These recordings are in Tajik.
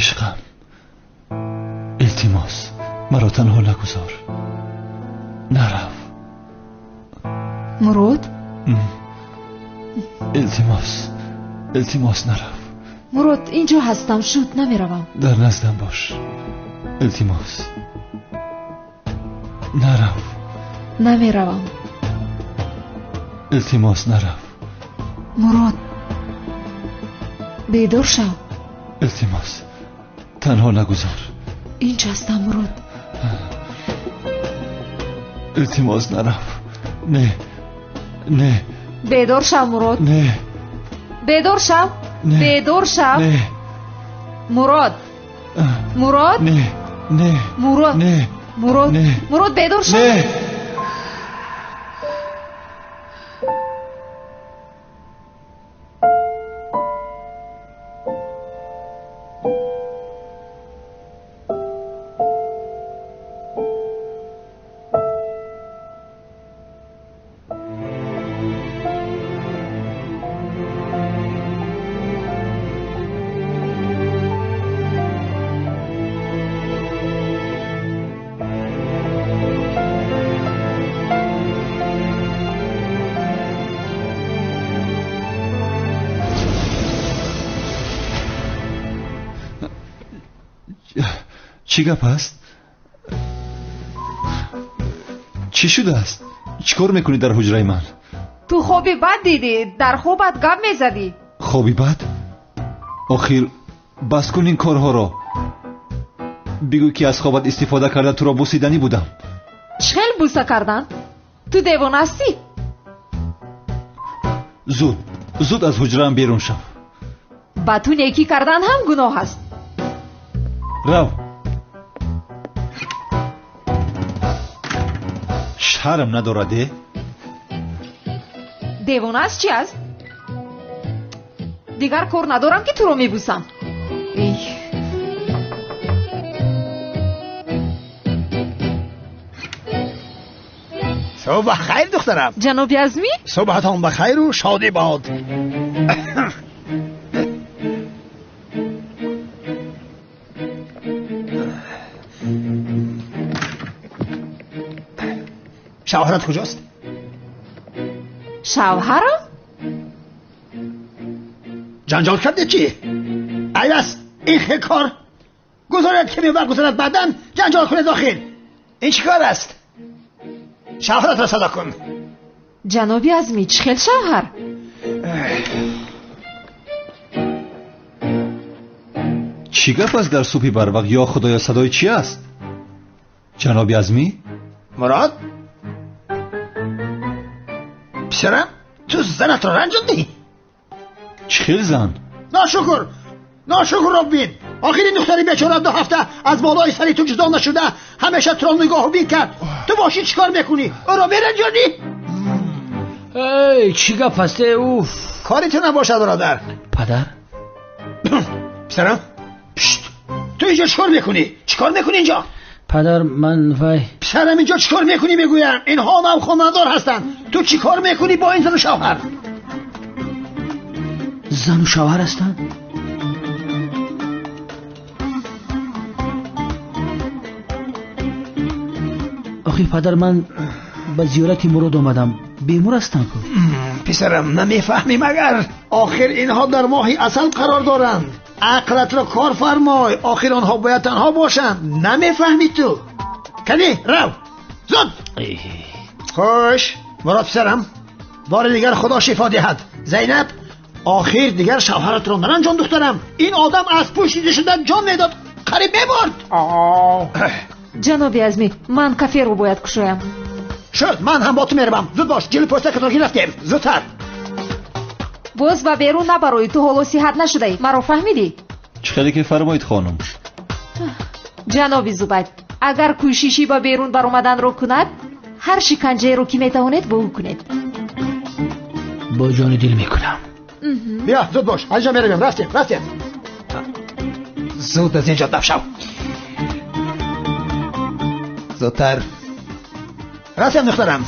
Ишқам, илтимос, маро танҳо нагузор. Нарав. Мурод? Илтимос, илтимос, нарав. Мурод, инҷо ҳастам, шуд, намеравам. Дар наздам бош. Илтимос. Нарав. Намеравам. Илтимос, нарав. Мурод, бедор шав. Илтимос, танҳо нагузор. Инҷо ҳастам, Мурод. Илтимос, нарав. Не, не. Бедор шав, Мурод. Не. Бедор шав. Не. Бедор шав. Не. Мурод. Мурод. Не, не. Мурод. Не. Мурод. Не. Мурод, бедор шав. Не. Чӣ гап аст? Чӣ шудааст? Чӣ кор мекунӣ дар ҳуҷраи ман? Ту хоби бад дидӣ, дар хобат гап мезадӣ. Хоби бад? Охир бас кун ин корҳоро. Бигӯ ки аз хобат истифода карда туро бусиданӣ будам. Чӣ хел буса кардан? Ту девона ҳастӣ? Зуд, зуд аз ҳуҷраам берун шав. Ба ту некӣ кардан ҳам гуноҳ аст. Рав. Шарм надорад, э? Девона аст чи аст? Дигар кор надорам ки туро мебусам. Эй. Субҳ бахайр, духтарам. Ҷаноби Азмӣ? Субҳатон бахайру шодӣ бод. Шавҳарат куҷост? Шавҳарам? Ҷанҷол кардед чӣ? Айб аст ин хел кор. Гузоред каме вақт гузарад, баъдан ҷанҷол кунед. Охир ин чӣ кор аст? Шавҳаратро садо кун. Ҷаноби Азмӣ, чӣ хел шавҳар? Чӣ гап аст дар субҳи барвақт? Ё худоё, садои чӣ аст? Ҷаноби Азмӣ? Мурод? Писарам, ту занатро ранҷондӣ? Чӣ хел зан? Ношукр, ношукрро бин. Охир ин духтари бечора 2 ҳафта аз болои сари ту ҷудо нашуда, ҳамеша туро нигоҳу бин кард. Ту бошӣ чӣ кор мекунӣ? Ӯро меранҷонӣ? Эй, чӣ гап аст? Уф! Кори ту набошад, бародар. Падар? Писарам, пшт! Ту инҷо чӣ кор мекунӣ? Чӣ кор мекунӣ инҷо? Падар, ман вай. Писарам, инҷо чӣ кор мекунӣ мегӯям? Инҳо ҳам хонадор ҳастанд. Ту чӣ кор мекунӣ бо ин зану шавҳар? Зану шавҳар ҳастанд? Охир падар, ман ба зиёрати Мурод омадам. Бемор ҳастам ку. Писарам, намефаҳмӣ магар? Охир инҳо дар моҳи асал қарор доранд. Ақлатро кор фармой. Охир онҳо бояд танҳо бошанд. Намефаҳмӣ ту? Кани, рав. Зуд. Хуш, Мурод писарам, бори дигар худо шифо диҳад. Зайнаб, охир дигар шавҳаратро наранҷон, духтарам. Ин одам аз пушти шуда ҷон медод, қариб мебурд. Ҷаноби Азмӣ, ман каферо бояд кушоям. Шуд, ман ҳам бо ту меравам. Зуд бош, ҷилӯи пӯстакатро гирифтем. Зудтар. Боз ба берун набароӣ, ту ҳоло сиҳат нашудаӣ. Маро фаҳмидӣ? Чӣ хеле ки фармоед, хонум. Ҷаноби Зубайд, агар кӯшиши ба берун баромаданро кунад, ҳар шиканҷаеро ки метавонед бо ӯ кунед. Бо ҷони дил мекунам. Биё, зуд бош, аз инҷо меравем. Рафтем, рафтем. Зуд аз инҷо даф шав. Зудтар. Рафтем, духтарам.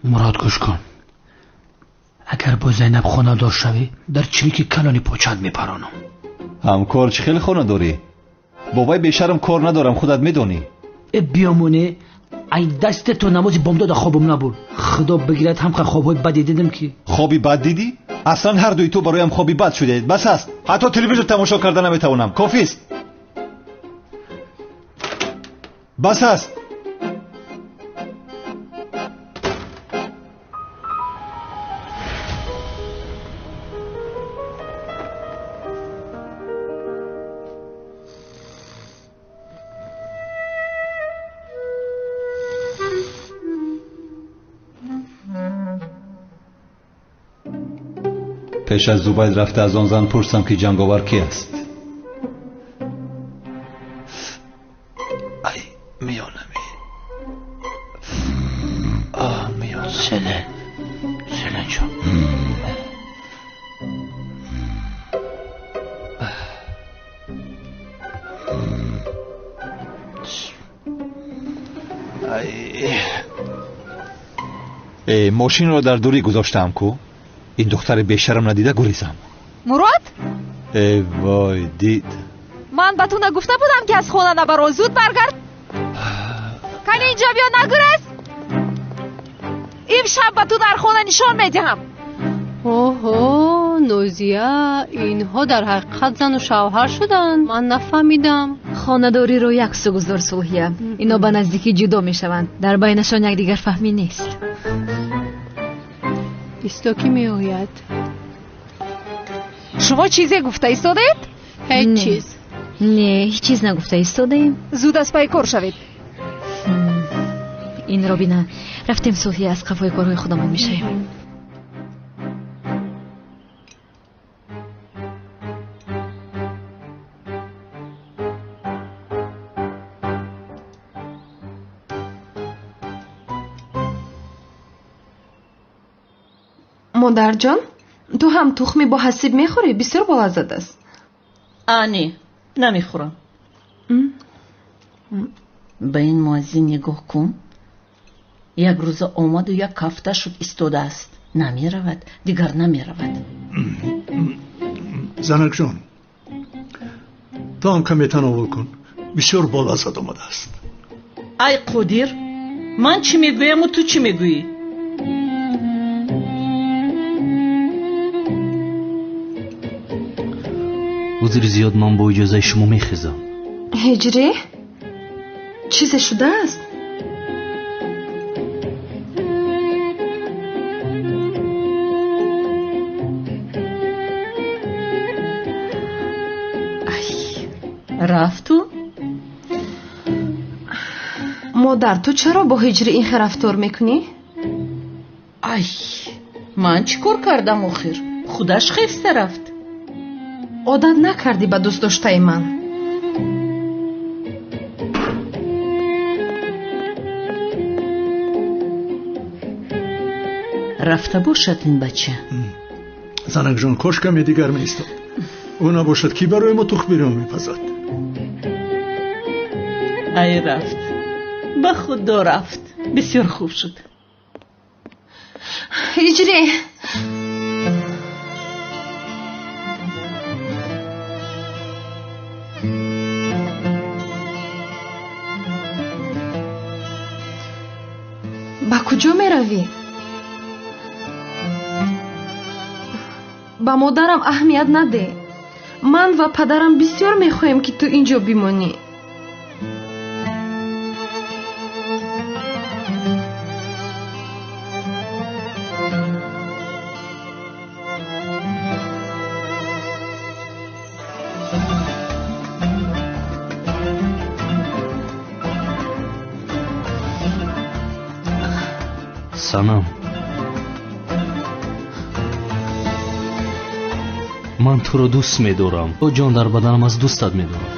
Мурод, гӯш кун. Агар бо Зайнаб хонадор шавӣ, дар чирики калони почат мепаронам. Ҳамкор, чӣ хеле хонадорӣ? Бо вай бешарм кор надорам, худат медонӣ. Э, биёмоне, ай дасте то намози бомдода хобам набуд. Худо бигирад, ҳамқа хобҳои баде дидам ки. Хоби бад дидӣ? Аслан ҳар дуи ту бароям хоби бад шудаед. Бас аст. Ҳатто телевизор тамошо карда наметавонам. Кофист. Бас аст. Пеш аз Зубайд рафта аз он зан пурсам ки ҷанговар ки аст. Ай, миёнами. Оҳ, миёнам. Селен, Селен ҷон. Ай. Э, мошинро дар дурӣ гузоштаам ку? Ин духтари бешарм надида гурезам. Мурод? Э, вой, дид. Ман ба ту нагуфта будам ки аз хона набаро. Зуд баргард. Кани инҷо биё, нагурез. Имшаб ба ту дар хона нишон медиҳам. Оҳо, Нозия, инҳо дар ҳақиқат зану шавҳар шуданд. Ман нафаҳмидам. Хонадориро як су гузор, Сулҳия. Ино ба наздикӣ ҷудо мешаванд. Дар байнашон якдигарфаҳмӣ нест. Исто ки меояд. Шумо чизе гуфта истодаед? Ҳеҷ чиз. Не, ҳеҷ чиз нагуфта истодаем. Зуд аз пайи кор шавед. Инро бина. Рафтем, Сулҳия, аз қафои корҳои худамон мешавем. Модарҷон, ту ҳам тухми бо ҳасиб мехӯрӣ? Бисёр болаззат аст. А, не, намехӯрам. Ба ин муаззин нигоҳ кун. Як рӯза омаду як ҳафта шуд истодааст. Намеравад, дигар намеравад. Занакҷон, ту ҳам каме тановул кун. Бисёр болаззат омадааст. Ай Қодир, ман чӣ мегӯяму ту чӣ мегӯӣ? Узри зиёд, ман бо иҷозаи шумо мехезам. Ҳиҷрӣ? Чизе шудааст? Ай, рафту? Модар, ту чаро бо ҳиҷрӣ ин хел рафтор мекунӣ? Ай, ман чӣ кор кардам охир? Худаш хеста рафт. Одат накардӣ ба дӯстдоштаи ман. Рафта бошад ин бача. Занакҷон, кош каме дигар меистод. Ӯ набошад, кӣ барои мо тухмбирён мепазад? Ай, рафт. Ба худо рафт. Бисёр хуб шуд. Ҳиҷрӣ! Ба куҷо меравӣ? Ба модарам аҳамият надеҳ. Ман ва падарам бисёр мехоҳем, ки ту инҷо бимонӣ. Санам, ман туро дӯст медорам. О, ҷон дар баданам аз дӯстат медорам.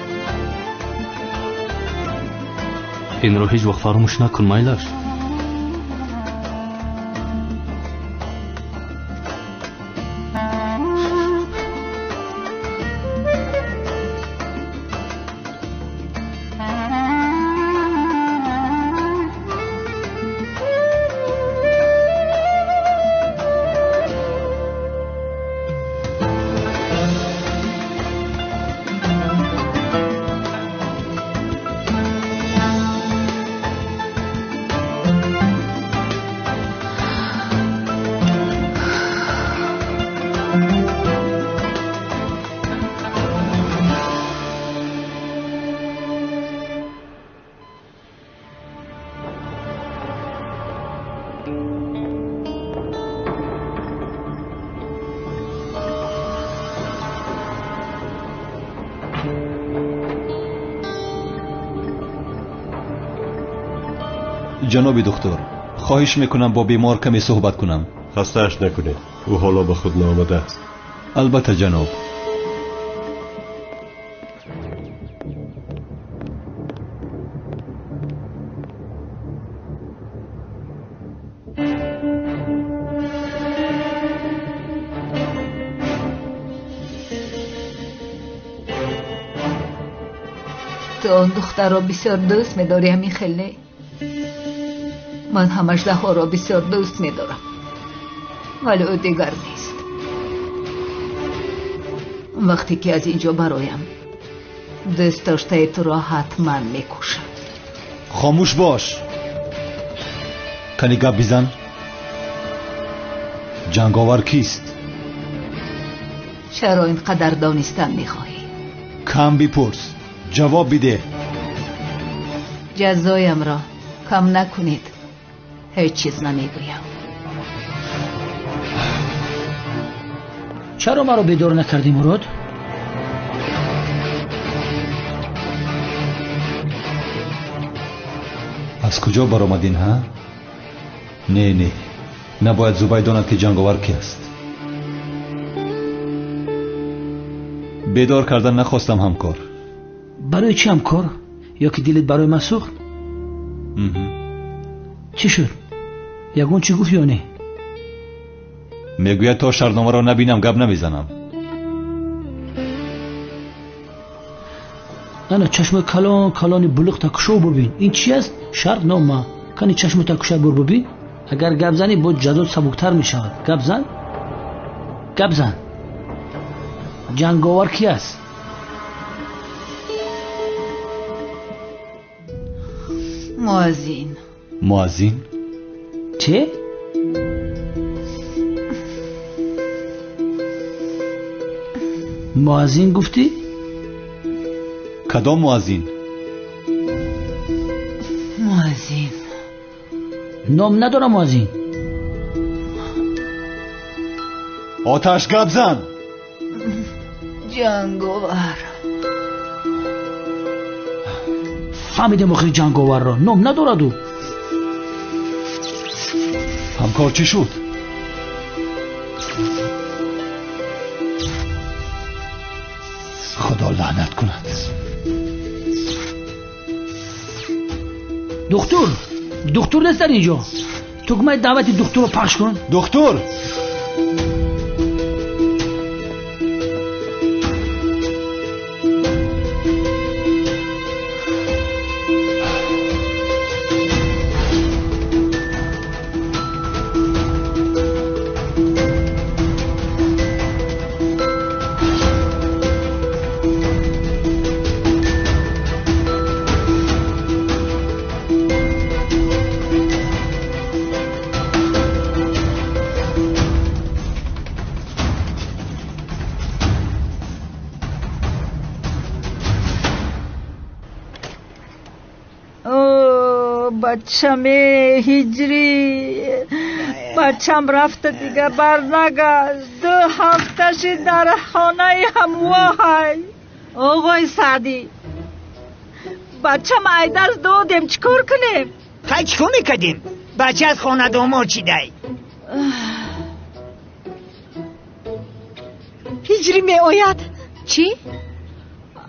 Инро ҳеҷ вақт фаромӯш накун, майлаш. Ҷаноби духтур, хоҳиш мекунам бо бемор каме суҳбат кунам. Хастааш накунед, ӯ ҳоло ба худ наомадааст. Албатта, ҷаноб. Ту он духтарро бисёр дӯст медорӣ, ҳамин хел не? Ман ҳам аждаҳоро бисёр дӯст медорам, вале ӯ дигар нест. Вақте ки аз ин ҷо бароям, дӯст доштаи туро ҳатман мекушам. Хомӯш бош, кани гап бизан. Ҷанговар кист? Чаро ин қадар донистан мехоҳӣ? Кам бипурс, ҷавоб бидеҳ. Ҷазоямро кам накунед, ҳеҷ чиз намегӯям. Чаро маро бедор накардӣ, Мурод? Аз куҷо баромадин, ҳа? Не, не, набояд Зубай донад, ки ҷанговар ки аст. Бедор кардан нахостам, ҳамкор. Барои чӣ, ҳамкор? Ё ки дилат барои ман сӯхт? Чӣ шуд? Ягон чӣ гуфт ё не? Мегӯяд, то шартномаро набинам, гап намезанам. Ана чашмои калон калони булуқта кушо бубин. Ин чи аст? Шартнома. Кани чашмота куша бур бубин. Агар гап занӣ, боз ҷазот сабуктар мешавад. Гап зан, гап зан. Ҷанговар ки аст? Муаззин. Муаззин? Чӣ? Муаззин гуфтӣ? Кадом муаззин? Муаззин. Ном надорам муаззин. Оташ, гап зан. Ҷанговар. Фаҳмидем охири ҷанговарро. Ном надорад ӯ. Ҳамкор, чӣ шуд? Худо лаънат кунад. Духтур, духтур нест дар ин ҷо. Тугмаи даъвати духтурро пахш кун. Духтур! Бачаме ҳиҷрӣ, бачам рафта, дига барнагашт. 2 ҳафта шид, дар хонаи ҳамвоҳай. Оғои Саъдӣ, бачам айдаст додем, чӣ кор кунем? Хай, чӣ кор мекардем? Бача аз хонадомод шидай. Ҳиҷрӣ меояд. Чӣ?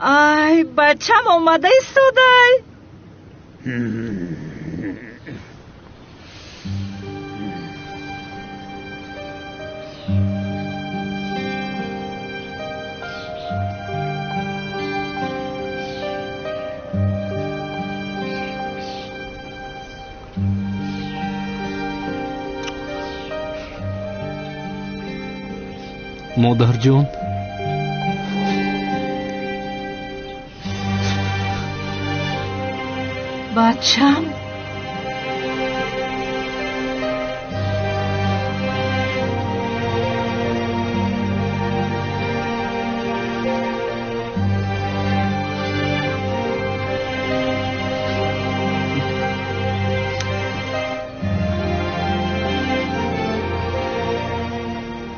Ай, бачам омада истодай. Модарҷон, бачам.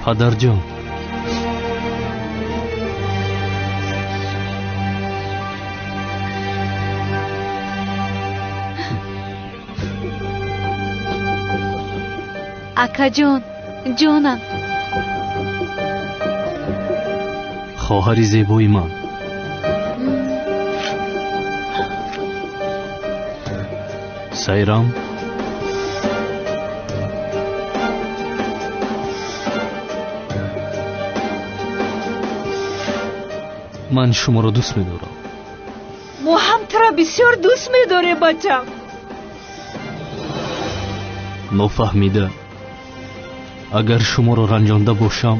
Падарҷон. Акаҷон, ҷонам. Хоҳари зебои ман. Сайрам. Ман шуморо дӯст медорам. Мо ҳам туро бисёр дӯст медорем, бачам. Нофаҳмида, агар шуморо ранҷонда бошам,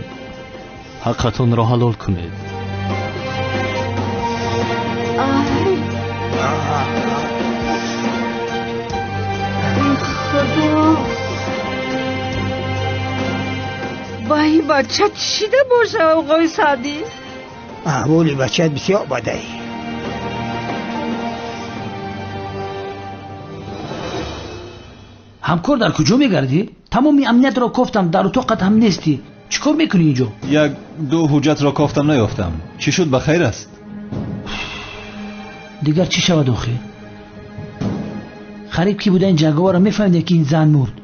ҳаққатонро ҳалол кунед. Худо, вай бача чида боша, оғои Саъдӣ? Аҳволи бачаат бисёр бадай. Ҳамкор, дар куҷо мегардӣ? Тамоми амниятро кофтам, дар утоқат ҳам нестӣ. Чӣ кор мекунӣ инҷо? Як ду ҳуҷҷатро кофтам, наёфтам. Чӣ шуд, ба хайр аст? Дигар чӣ шавад охир? Қариб ки буда ин ҷанговарро мефаҳмидем, ки ин зан мурд.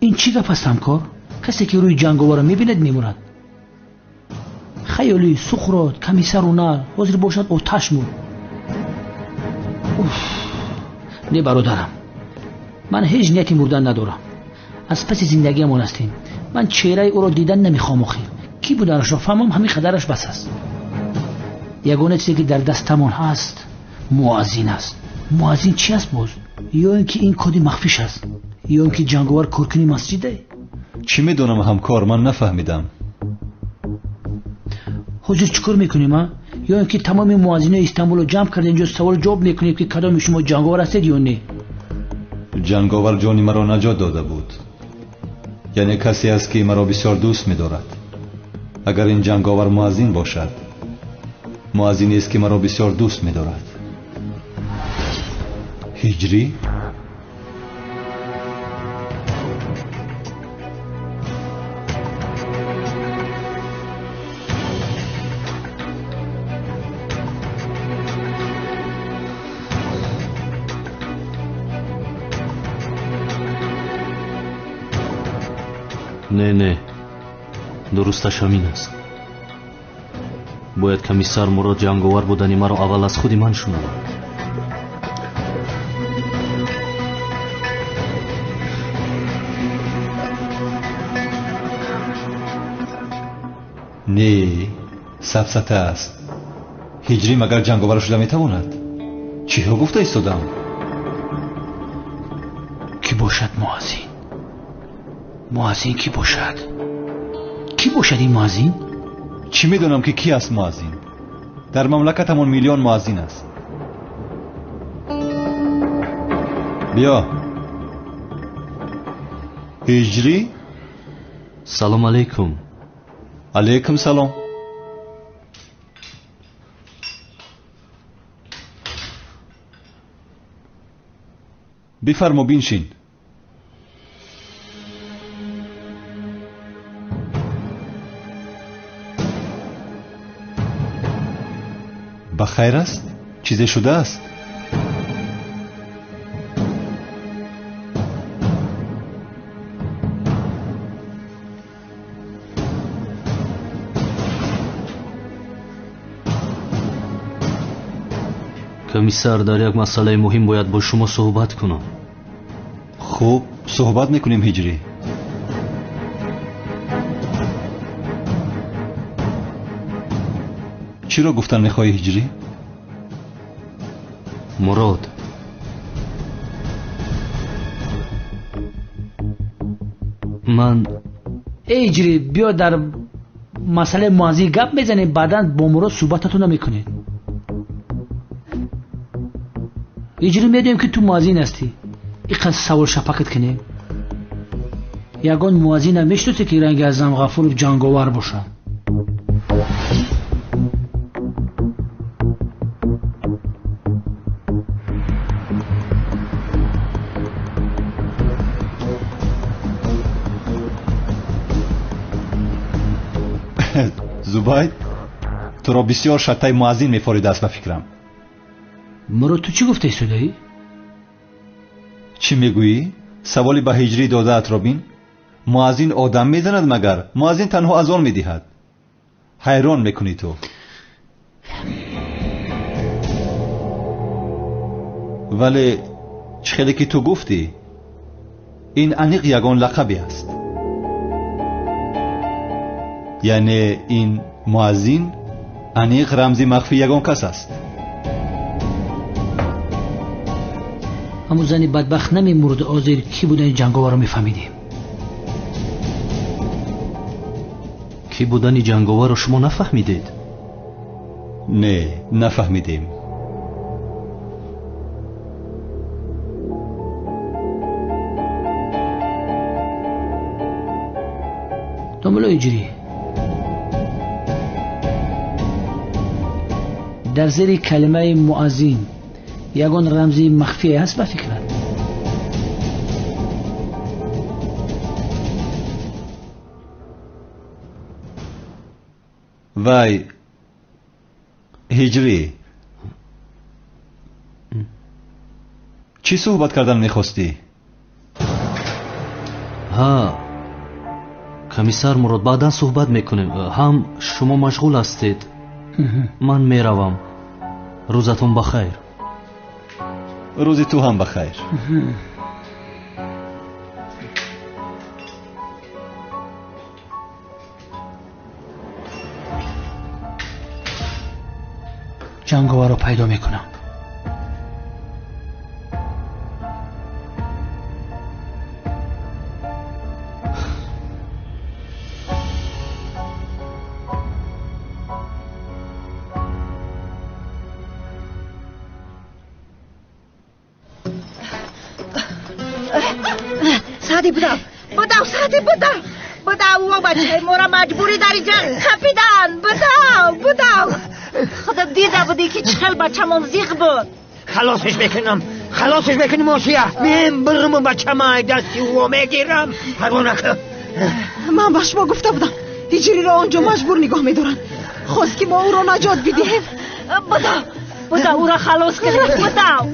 Ин чӣ гап аст, ҳамкор? Касе ки рӯи ҷанговарро мебинад, мемурад. Хаёлӣ, Суқрот, комиссару нар, ҳозир бошад оташ мурд. Не, бародарам, ман ҳеҷ нияти мурдан надорам. Аз паси зиндагиамон ҳастем. Ман чеҳраи ӯро дидан намехоҳам охир. Кӣ буданашро фаҳмам, ҳамин қадараш бас аст. Ягона чизе ки дар дастамон ҳаст, муаззин аст. Муаззин чи аст боз? Ё ин ки ин коди махфиш аст, ё ин ки ҷанговар коркуни масҷиде? Чӣ медонам, ҳамкор, ман нафаҳмидам. Ҳозир чӣ кор мекунем, а? Ё ин ки тамоми муаззинои Истанбулро ҷамъ карда инҷо савол ҷавоб мекунем, ки кадоми шумо ҷанговар ҳастед ё не? Ҷанговар ҷони маро наҷот дода буд. Яъне касе аст, ки маро бисёр дӯст медорад. Агар ин ҷанговар муаззин бошад, муаззинест, ки маро бисёр дӯст медорад. Ҳиҷрӣ? Не, не, дурусташ ҳамин аст. Бояд комиссар Мурод ҷанговар будани маро аввал аз худи ман шунавад. Не, сафсата аст. Ҳиҷрӣ магар ҷанговар шуда метавонад? Чиҳо гуфта истодам? Кӣ бошад муаззин? Муаззин кӣ бошад? Кӣ бошад ин муаззин? Чӣ медонам, ки кӣ аст муаззин? Дар мамлакатамон миллион муаззин аст. Биё. Ҳиҷрӣ? Салом алейкум. Алейкум салом. Бифармо, биншин. Ба хайр аст? Чизе шудааст? Комиссар, дар як масъалаи муҳим бояд бо шумо суҳбат кунам. Хуб, суҳбат мекунем, Ҳиҷрӣ. Чиро гуфтан мехоҳӣ, Ҳиҷрӣ? Мурод, ман эй Ҳиҷрӣ, биё дар масъалаи муаззин гап мезанем, баъдан бо Мурод суҳбататон намекунед. Ҳиҷрӣ, медонем, ки ту муаззин ҳастӣ. Иқадр савол шапакат кунем. Ягон муаззинам мешиносӣ, ки ранги Аъзам Ғафуров ҷанговар бошад? Зубайд, туро бисёр шаттаи муаззин мефоридааст, ба фикрам. Мурод, ту чӣ гуфта истодаӣ? Чӣ мегӯӣ? Саволи ба ҳиҷрӣ додаатро бин. Муаззин одам мезанад магар? Муаззин танҳо азон медиҳад. Ҳайрон мекунӣ ту. Вале чӣ хеле ки ту гуфтӣ, ин аниқ ягон лақабе аст. Яъне ин муаззин аниқ рамзи махфии ягон кас аст. Ҳамун зани бадбахт намемурд, ҳозир кӣ будани ҷанговарро мефаҳмидем. Кӣ будани ҷанговарро шумо нафаҳмидед? Не, нафаҳмидем. Домулло Ҳиҷрӣ, дар зери калимаи муаззин ягон рамзи махфие ҳаст ба фикрат? Вай ҳиҷрӣ, чӣ суҳбат кардан мехостӣ? Ҳа, комиссар Мурод, баъдан суҳбат мекунем. Ҳам шумо машғул ҳастед. Ман меравам. Рӯзатон ба хайр. Рӯзи ту ҳам ба хайр. Ҷанговарро пайдо мекунам. Сади будав, будав, сади будав, будав, о бачаи моро маҷбурӣ дар инҷа хафидан, будав, будав. Худо дида будӣ ки чӣ хел бачамон зиқ буд. Халосиш мекунам, халосиш мекунам, Осия. Мен бирму бачама дасти ӯ мегирам. Парво накун. Ман ба шумо гуфта будам, ҳиҷриро он ҷо маҷбур нигоҳ медоранд. Хост ки мо ӯро наҷот бидиҳем. Будав, будав, ӯро халос кунем, будав.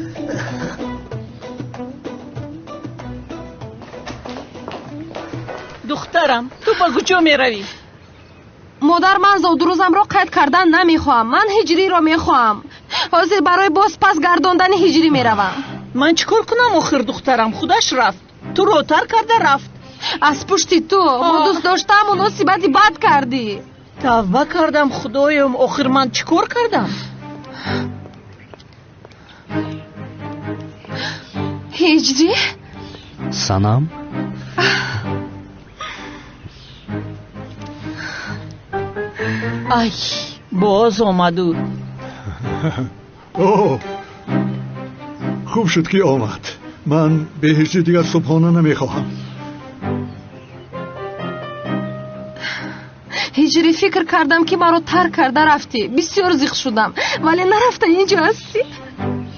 Духтарам, ту ба куҷо меравӣ? Модар, ман зодрӯзамро қайд кардан намехоҳам. Ман ҳиҷриро мехоҳам. Ҳозир барои боз пас гардондани ҳиҷрӣ меравам. Ман чӣ кор кунам охир, духтарам? Худаш рафт. Туро тар карда рафт. Аз пушти ту бо дӯст доштаам муносибати бад кардӣ. Тавба кардам, худоём, охир ман чӣ кор кардам? Ҳиҷрӣ? Санам? Ай, боз омаду. О, хуб шуд ки омад. Ман бе ҳиҷри дигар субҳона намехоҳам. Ҳиҷрӣ, фикр кардам ки маро тарк карда рафтӣ. Бисёр зиқ шудам, вале нарафта инҷо ҳастӣ.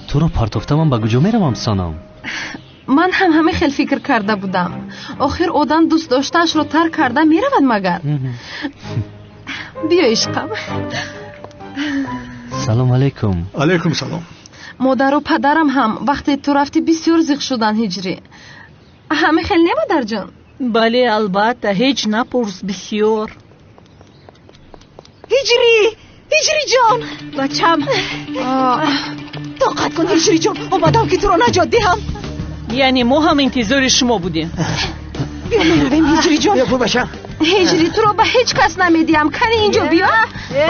Туро партофта ман ба куҷо меравам, Санам? Ман ҳам ҳамин хел фикр карда будам. Охир одам дӯст доштаашро тарк карда меравад магар? Биё ишқам. Салом алейкум. Алейкум салом. Модару падарам ҳам вақте ту рафтӣ бисёр зиқ шуданд, ҳиҷрӣ. Ҳамин хел не, модарҷон? Бале, албатта, ҳеҷ напурс, бисёр. Ҳиҷрӣ, ҳиҷриҷон, бачам. Тоқат кун, ҳиҷриҷон, омадам ки туро наҷот диҳам. Яъне мо ҳам интизори шумо будем. Биё меравем, ҳиҷриҷон. Биё бачам. Ҳиҷрӣ, туро ба ҳеҷ кас намедиҳам. Кани инҷо биё.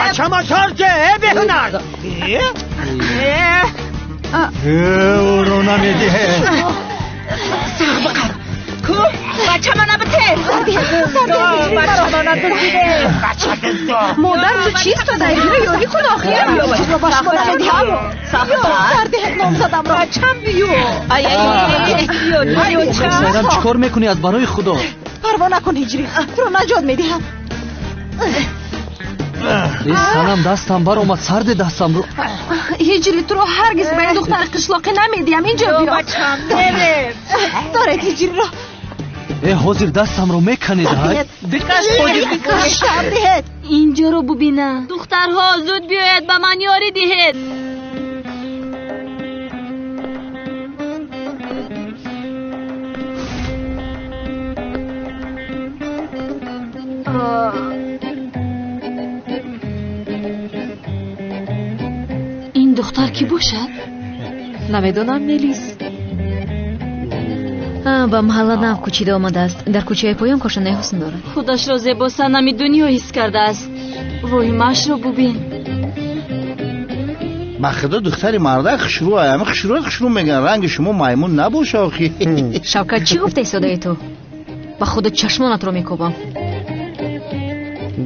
Бачама сарте, э беҳунар. Ӯро намедиҳе. Сағ бақар. Ку, бачама набите. Бачама надиҳе. Бача дизо. Модар, ту чист? Дайгира ёрӣ кун охир. Туро ба шумо намедиҳам. Сардиҳед номзадамро. Бачам биё. Ай, ай, биё, биё. Сайрам, чӣ кор мекунӣ аз барои Худо? Парво накун, ҳиҷрӣ, туро наҷот медиҳам. Э, Санам, дастам баромад, сарде дастамро. Ҳиҷрӣ, туро ҳаргиз ба ин духтари қишлоқӣ намедиҳам. Инҷо биё. Бачам, мерем. Доред ҳиҷриро. Э, ҳозир дастамро меканед, ҳай. Бикаш, ҳозир бикаш. Диҳед. Инҷоро бубина. Духтарҳо, зуд биёед, ба ман ёрӣ диҳед. Ин духтар кӣ бошад? Намедонам, Мелис. Ба маҳалла нав кӯчида омадааст. Дар кӯчаи поён кошонаи ҳусн дорад. Худашро зебо санами дунё ҳис кардааст. Воҳимаашро бубин. Ба худо духтари мардак хушрӯ, ами хушрӯ хушрӯ мегӯянд. Ранги шумо маймун набоша охи. Шавкат, чӣ гуфта истодаи ту? Ба худо чашмонатро мекӯбам.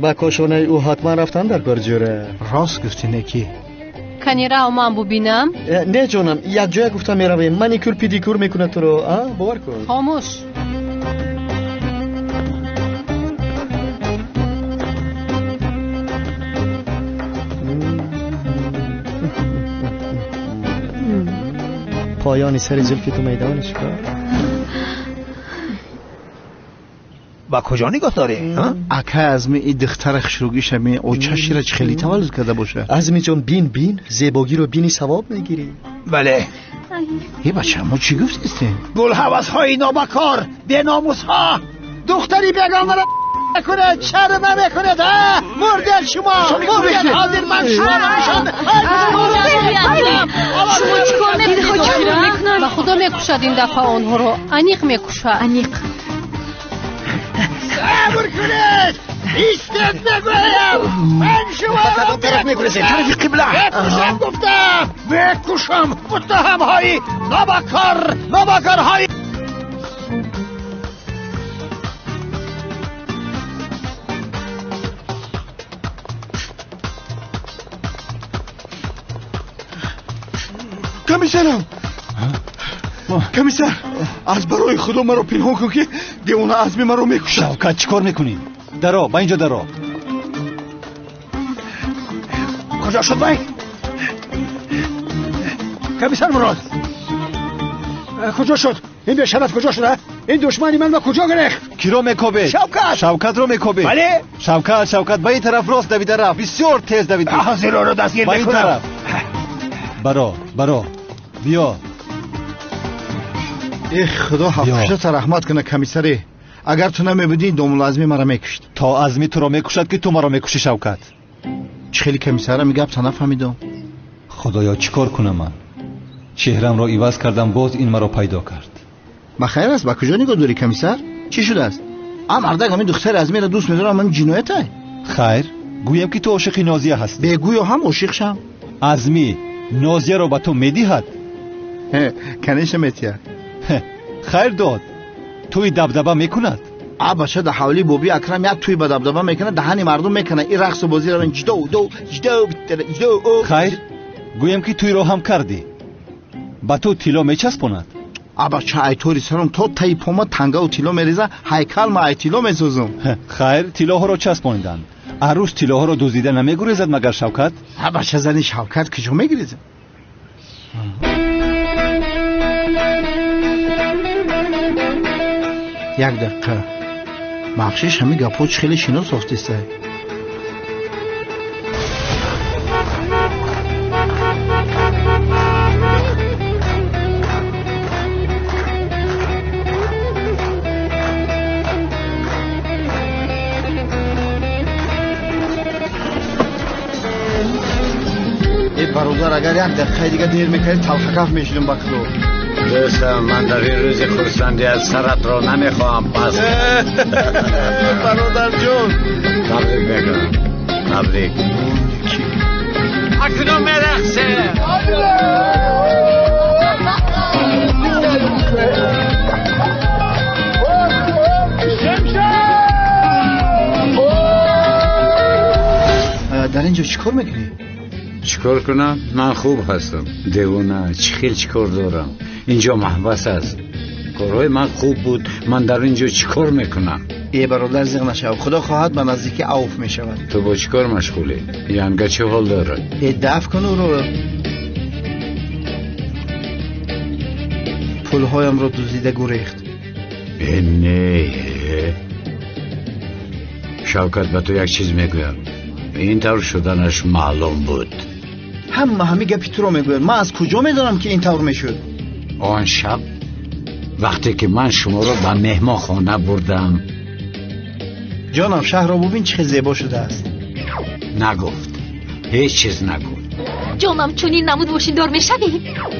Ба кошонаи ӯ ҳатман рафтан дар кор ҷӯра. Рост гуфтӣ, неки. Кани рав, ман бубинам. Не ҷонам, якҷоя гуфта меравем. Маникюр педикюр мекунад туро, а? Бовар кун. Хомӯш. Поёни сари зулфи ту майдони шикор. Ба куҷо нигоҳ дорӣ? Ака Азми, и духтара хушрӯгиша ме очашира чӣ хеле таваллуд карда боша. Азми ҷон, бин, бин, зебогиро бини савоб мегирӣ. Бале. Е бача, мо чӣ гуфтистем? Гулҳавасҳои нобакор, беномусҳо, духтари бегонаро мекунед, шарм намекунед, а? Мурдед шумо, мурдед, ҳозир ман шуморо нишон. Шумо чӣ кор мекунед? Ба худо мекушад ин дафъа онҳоро. Аниқ мекушад. Аниқ. Сабр кунед! Истед мегӯям! Ман шуморо тараф мегурезед, тарафи қибла. Мекушам гуфтам! Мекушам! Муттаҳамҳои нобакор, нобакорҳои. Комиссарам! Комиссар, аз барои худо маро пинҳон кун, ки девона Азми маро мекушад. Шавкат, чӣ кор мекунӣ? Даро, ба инҷо даро. Куҷо шуд вай? Комиссар Мурод, куҷо шуд? Ин бешараф куҷо шуда? Ин душмани ман ба куҷо гирехт? Киро мекобед? Шавкат! Шавкатро мекобед? Бале. Шавкат, Шавкат ба ин тараф рост давида рафт. Бисёр тез давид. Ҳозир ӯро дастгир Ба ин мекунам. тараф. Баро, баро. Биё. Эх, худо ҳафтушата раҳмат кунад, комиссаре. Агар ту намебудӣ, домула Азми маро мекушт. То Азми туро мекушад, ки ту маро мекушӣ, Шавкат. Чӣ хеле комиссарам гапта нафаҳмидам. Худоё, чӣ кор кунам ман? Чеҳрамро иваз кардам, боз ин маро пайдо кард. Ба хайр аст, ба куҷо нигоҳ дорӣ, комиссар? Чӣ шудааст? А мардак ҳамин духтари Азмиро дӯст медорам, ҳамин ҷиноятай? Хайр, гӯям ки ту ошиқи Нозия ҳастӣ. Бегӯё ҳам ошиқ шам. Азмӣ Нозияро ба ту медиҳад? Конечно метиҳад. Хайр дод. Тӯи дабдаба мекунад? А бача, дар ҳавлии боби Акрам як тӯи ба дабдаба мекунад, даҳани мардум мекунад. Ин рақсу бозиро ҷдо до ҷдо ҷдо. Хайр, гӯям ки тӯйро ҳам кардӣ. Ба ту тилло мечаспонад? А бача, айтори саром то таи пома тангаву тилло мереза, ҳайкал ма ай тилло месозум. Хайр, тиллоҳоро часпониданд. Арӯс тиллоҳоро дуздида намегурезад магар, Шавкат? А бача, зани Шавкат куҷо мегирезад? Як дақиқа, бахшиш, ҳамин гапҳо чӣ хеле шинос офтистай. Э бародар, агар як дақиқаи дига дер мекардӣ, талхакаф мешудам ба худо. Дӯстам, ман дар ин рӯзи хурсандӣ аз саратро намехоҳам пас. Бародарҷон, табрик мекунам, табрик. Акнун мерақсем. Дар ин ҷо чӣ кор мекунӣ? Чӣ кор кунам? Ман хуб ҳастам. Девона, чӣ хел чӣ кор дорам? Инҷо маҳбас аст. Корҳои ман хуб буд. Ман дар инҷо чӣ кор мекунам? Э бародар, зиғ нашав. Худо хоҳад ба наздикӣ авф мешавад. Ту бо чӣ кор машғулӣ? Янга чӣ ҳол дорад? Э даф кун ӯро. Пулҳоямро дуздида гурехт. Э не, Шавкат, ба ту як чиз мегӯям. Ин тавр шуданаш маълум буд. Ҳама ҳамин гапи туро мегӯяд. Ман аз куҷо медонам, ки ин тавр мешуд? Он шаб вақте ки ман шуморо ба меҳмонхона бурдам, Ҷонам, шаҳрро бубин, чӣ хел зебо шудааст. Нагуфт, ҳеҷ чиз нагуфт. Ҷонам, чунин намуд мошиндор мешавӣ?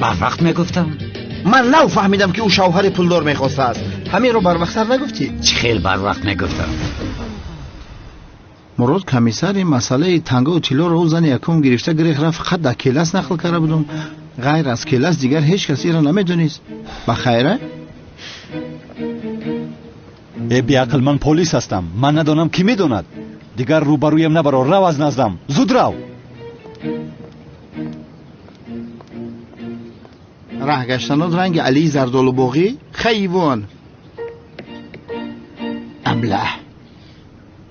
Барвақт мегуфтам. Ман нав фаҳмидам, ки ӯ шавҳари пулдор мехостааст. Ҳаминро барвақттар нагуфтӣ? Чӣ хел барвақт мегуфтам? Мурод комиссар ин масъалаи тангаву тиллоро ӯ зани якум гирифта гирех рафт, фақат дар келас нақл карда будум. Ғайр аз келас дигар ҳеҷ кас инро намедонист. Ба хайра? Э беақл, ман полис ҳастам. Ман надонам, кӣ медонад? Дигар рӯбарӯям набаро, рав аз наздам. Зуд рав. Раҳ гаштанот ранги Алии Зардолубоғӣ? Хайвон! Аблаҳ!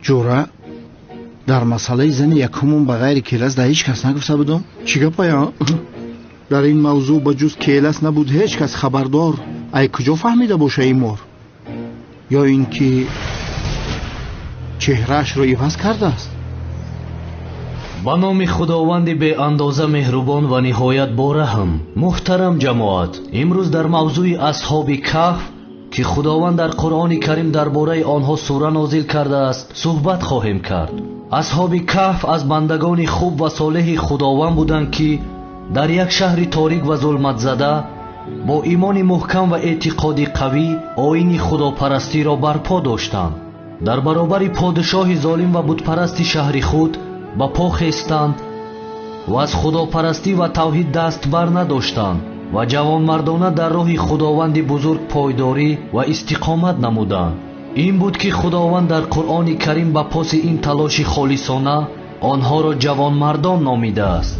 Ҷура, дар масъалаи зани якумум ба ғайри келас дар ҳеҷ кас нагуфта будум? Чӣ гапая? Дар ин мавзӯъ ба ҷуз келас набуд ҳеҷ кас хабардор. Ай куҷо фаҳмида боша ин мор? Ё ин ки чеҳраашро иваз кардааст? Ба номи Худованди беандоза меҳрубон ва ниҳоят бораҳм. Муҳтарам ҷамоат, имрӯз дар мавзӯи асҳоби каҳф, ки Худованд дар Қуръони Карим дар бораи онҳо сура нозил кардааст, суҳбат хоҳем кард. Асҳоби каҳф аз бандагони хуб ва солеҳи Худованд буданд, ки дар як шаҳри торик ва зулматзада бо имони муҳкам ва эътиқоди қавӣ оини худопарастиро барпо доштанд. Дар баробари подшоҳи золим ва бутпарасти шаҳри худ ба по хестанд ва аз худопарастӣ ва тавҳид даст бар надоштанд ва ҷавонмардона дар роҳи Худованди бузург пойдорӣ ва истиқомат намуданд. Ин буд, ки Худованд дар Қуръони Карим ба поси ин талоши холисона онҳоро ҷавонмардон номидааст.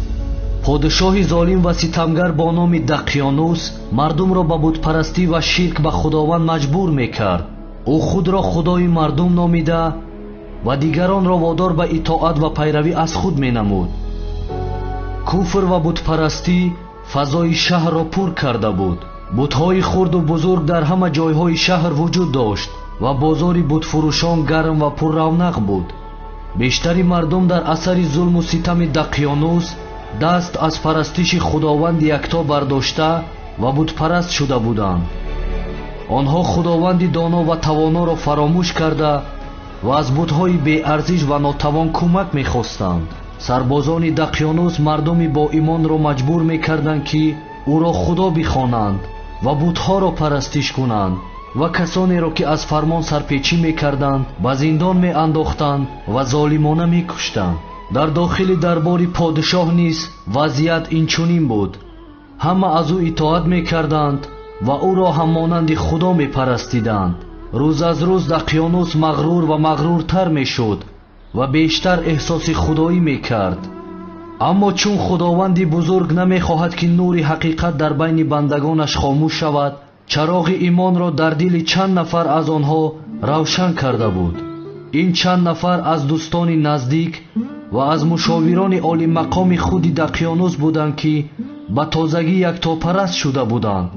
Подшоҳи золим ва ситамгар бо номи Дақиёнус мардумро ба бутпарастӣ ва ширк ба Худованд маҷбур мекард. Ӯ худро худои мардум номида ва дигаронро водор ба итоат ва пайравӣ аз худ менамуд. Куфр ва бутпарастӣ фазои шаҳрро пур карда буд. Бутҳои хурду бузург дар ҳама ҷойҳои шаҳр вуҷуд дошт ва бозори бутфурӯшон гарм ва пурравнақ буд. Бештари мардум дар асари зулму ситами Дақиёнус даст аз парастиши Худованди якто бардошта ва бутпараст шуда буданд. Онҳо Худованди доно ва тавоноро фаромӯш карда ва аз бутҳои беарзиш ва нотавон кӯмак мехостанд. Сарбозони Дақиёнус мардуми боимонро маҷбур мекарданд, ки ӯро худо бихонанд ва бутҳоро парастиш кунанд ва касонеро, ки аз фармон сарпечӣ мекарданд, ба зиндон меандохтанд ва золимона мекуштанд. Дар дохили дарбори подшоҳ низ вазъият инчунин буд. Ҳама аз ӯ итоат мекарданд ва ӯро ҳам монанди худо мепарастиданд. Рӯз аз рӯз Дақиёнус мағрур ва мағруртар мешуд ва бештар эҳсоси худоӣ мекард. Аммо чун Худованди бузург намехоҳад, ки нури ҳақиқат дар байни бандагонаш хомӯш шавад, чароғи имонро дар дили чанд нафар аз онҳо равшан карда буд. Ин чанд нафар аз дӯстони наздик ва аз мушовирони олимақоми худи Дақиёнус буданд, ки ба тозагӣ яктопараст шуда буданд.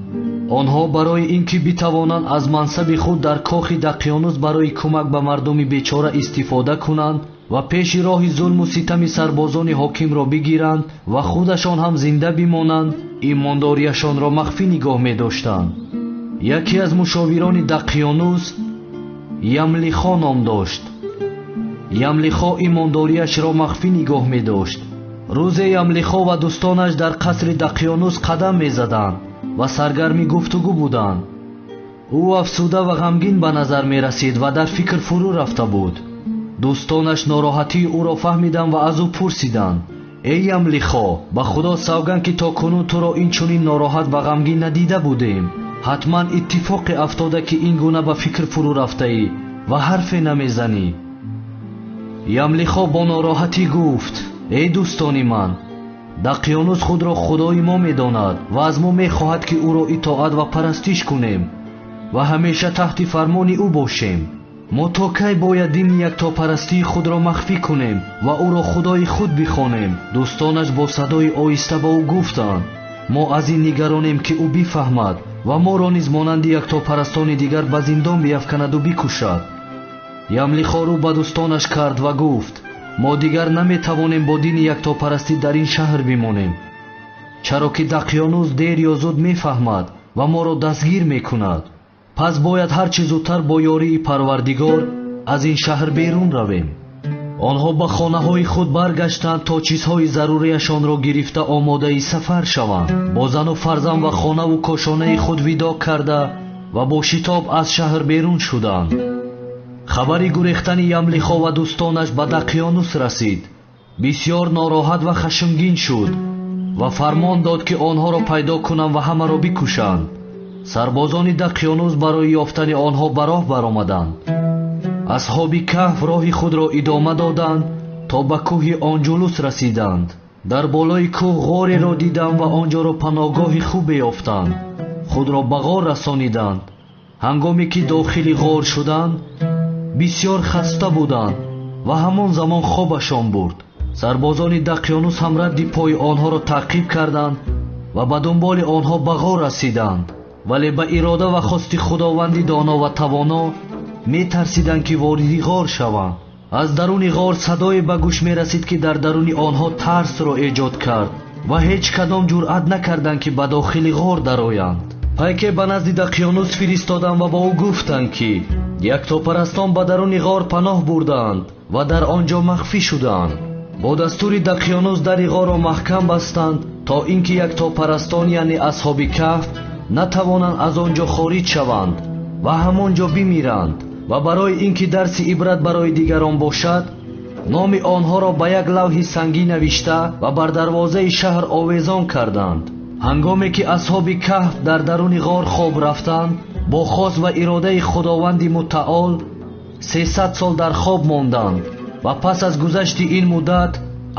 Онҳо барои ин ки битавонанд аз мансаби худ дар кохи Дақиёнус барои кӯмак ба мардуми бечора истифода кунанд ва пеши роҳи зулму ситами сарбозони ҳокимро бигиранд ва худашон ҳам зинда бимонанд, имондориашонро махфӣ нигоҳ медоштанд. Яке аз мушовирони Дақиёнус Ямлихо ном дошт. Ямлихо имондориашро махфӣ нигоҳ медошт. Рӯзе Ямлихо ва дӯстонаш дар қасри Дақиёнус қадам мезаданд ва саргарми гуфтугӯ буданд. Ӯ афсуда ва ғамгин ба назар мерасид ва дар фикр фурӯ рафта буд. Дӯстонаш нороҳатии ӯро фаҳмиданд ва аз ӯ пурсиданд: эй Ямлихо, ба Худо савганд, ки то кунун туро ин чунин нороҳат ва ғамгин надида будем. Ҳатман иттифоқе афтода, ки ин гуна ба фикр фурӯ рафтаӣ ва ҳарфе намезанӣ. Ямлихо бо нороҳатӣ гуфт: эй дӯстони ман, Дақиёнус худро худои мо медонад ва аз мо мехоҳад, ки ӯро итоат ва парастиш кунем ва ҳамеша таҳти фармони ӯ бошем. Мо то кай бояд дини яктопарастии худро махфӣ кунем ва ӯро худои худ бихонем? Дӯстонаш бо садои оҳиста ба ӯ гуфтанд: мо аз ин нигаронем, ки ӯ бифаҳмад ва моро низ монанди яктопарастони дигар ба зиндон биафканаду бикушад. Ямлихо рӯ ба дӯстонаш кард ва гуфт: мо дигар наметавонем бо дини яктопарастӣ дар ин шаҳр бимонем, чаро ки Дақиёнус дер ё зуд мефаҳмад ва моро дастгир мекунад. Пас бояд ҳарчи зудтар бо ёрии Парвардигор аз ин шаҳр берун равем. Онҳо ба хонаҳои худ баргаштанд то чизҳои зарурияшонро гирифта омодаи сафар шаванд. Бо зану фарзанд ва хонаву кошонаи худ видо карда ва бо шитоб аз шаҳр берун шуданд. Хабари гурехтани Ямлихо ва дӯстонаш ба Дақиёнус расид. Бисёр нороҳат ва хашмгин шуд ва фармон дод, ки онҳоро пайдо кунанд ва ҳамаро бикушанд. Сарбозони Дақиёнус барои ёфтани онҳо ба роҳ баромаданд. Асҳоби Каҳф роҳи худро идома доданд то ба кӯҳи Онҷулус расиданд. Дар болои кӯҳ ғореро диданд ва он ҷоро паноҳгоҳи хубе ёфтанд. Худро ба ғор расониданд. Ҳангоме ки дохили ғор шуданд, бисёр хаста буданд ва ҳамон замон хобашон бурд. Сарбозони Дақиёнус ҳам радди пои онҳоро таъқиб карданд ва ба дунболи онҳо ба ғор расиданд. Вале ба ирода ва хости Худованди доно ва тавоно метарсиданд, ки вориди ғор шаванд. Аз даруни ғор садое ба гӯш мерасид, ки дар даруни онҳо тарсро эҷод кард ва ҳеҷ кадом ҷуръат накарданд, ки ба дохили ғор дароянд. Пайке ба назди Дақиёнус фиристоданд ва ба ӯ гуфтанд, ки яктопарастон ба даруни ғор паноҳ бурдаанд ва дар он ҷо махфӣ шудаанд. Бо дастури Дақиёнус дари ғорро маҳкам бастанд, то ин ки яктопарастон, яъне Асҳоби Каҳф, натавонанд аз он ҷо хориҷ шаванд ва ҳамон ҷо бимиранд. Ва барои ин ки дарси ибрат барои дигарон бошад, номи онҳоро ба як лавҳи сангӣ навишта ва бар дарвозаи шаҳр овезон карданд. Ҳангоме ки Асҳоби Каҳф дар даруни ғор хоб рафтанд, бо хос ва иродаи Худованди Мутаол 300 сол дар хоб монданд ва пас аз гузашти ин муддат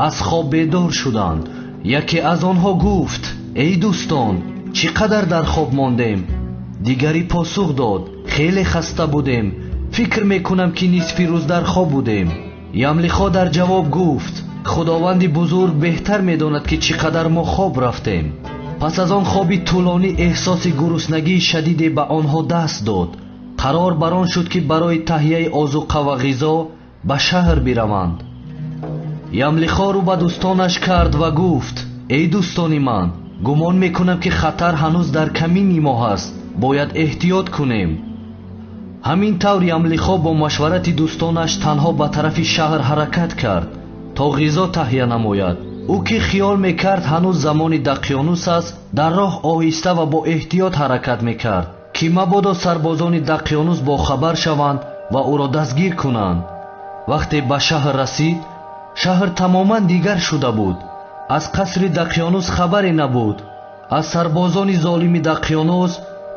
аз хоб бедор шуданд. Яке аз онҳо гуфт: эй дӯстон, чӣ қадар дар хоб мондем? Дигари посух дод: хеле хаста будем, фикр мекунам, ки нисфи рӯз дар хоб будем. Ямлихо дар ҷавоб гуфт: Худованди бузург беҳтар медонад, ки чӣ қадар мо хоб рафтем. Пас аз он хоби тӯлонӣ эҳсоси гуруснагии шадиде ба онҳо даст дод. Қарор бар он шуд, ки барои таҳияи озуқа ва ғизо ба шаҳр бираванд. Ямлихо рӯ ба дӯстонаш кард ва гуфт: эй дӯстони ман, гумон мекунам, ки хатар ҳанӯз дар камини мо ҳаст, бояд эҳтиёт кунем. Ҳамин тавр Ямлихо бо машварати дӯстонаш танҳо ба тарафи шаҳр ҳаракат кард, то ғизо таҳия намояд. Ӯ ки хиёл мекард, ҳанӯз замони Дақиёнус аст, дар роҳ оҳиста ва бо эҳтиёт ҳаракат мекард, ки мабодо сарбозони Дақиёнус бохабар шаванд ва ӯро дастгир кунанд. Вақте ба шаҳр расид, шаҳр тамоман дигар шуда буд. Аз қасри Дақиёнус хабаре набуд. Аз сарбозони золими Дақиёнус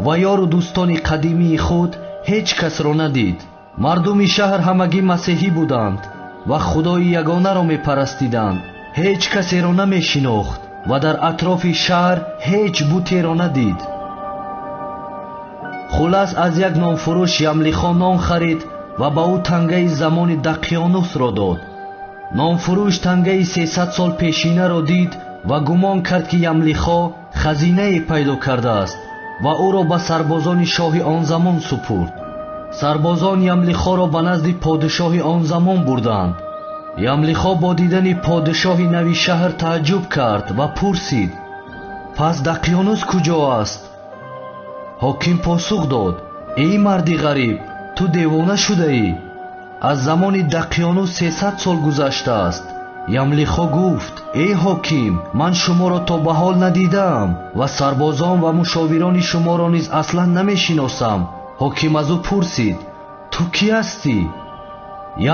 ва ёру дӯстони қадимии худ ҳеҷ касро надид. Мардуми шаҳр ҳамагӣ масеҳӣ буданд ва Худои ягонаро мепарастиданд. Ҳеҷ касеро намешинохт ва дар атрофи шаҳр ҳеҷ бутеро надид. Хулас, аз як нонфурӯш Ямлихо нон харид ва ба ӯ тангаи замони Дақиёнусро дод. Нонфурӯш тангаи 300 сол пешинаро дид ва гумон кард, ки Ямлихо хазинае пайдо кардааст ва ӯро ба сарбозони шоҳи он замон супурд. Сарбозон Ямлихоро ба назди подишоҳи он замон бурданд. Ямлихо бо дидани подишоҳи нави шаҳр тааҷҷуб кард ва пурсид: пас Дақиёнус куҷо аст? Ҳоким посух дод: эй марди ғариб, ту девона шудаӣ. Аз замони Дақиёнус 300 сол гузаштааст. Ямлихо гуфт: эй ҳоким, ман шуморо то ба ҳол надидаам ва сарбозон ва мушовирони шуморо низ аслан намешиносам. Ҳоким аз ӯ пурсид: ту кӣ ҳастӣ?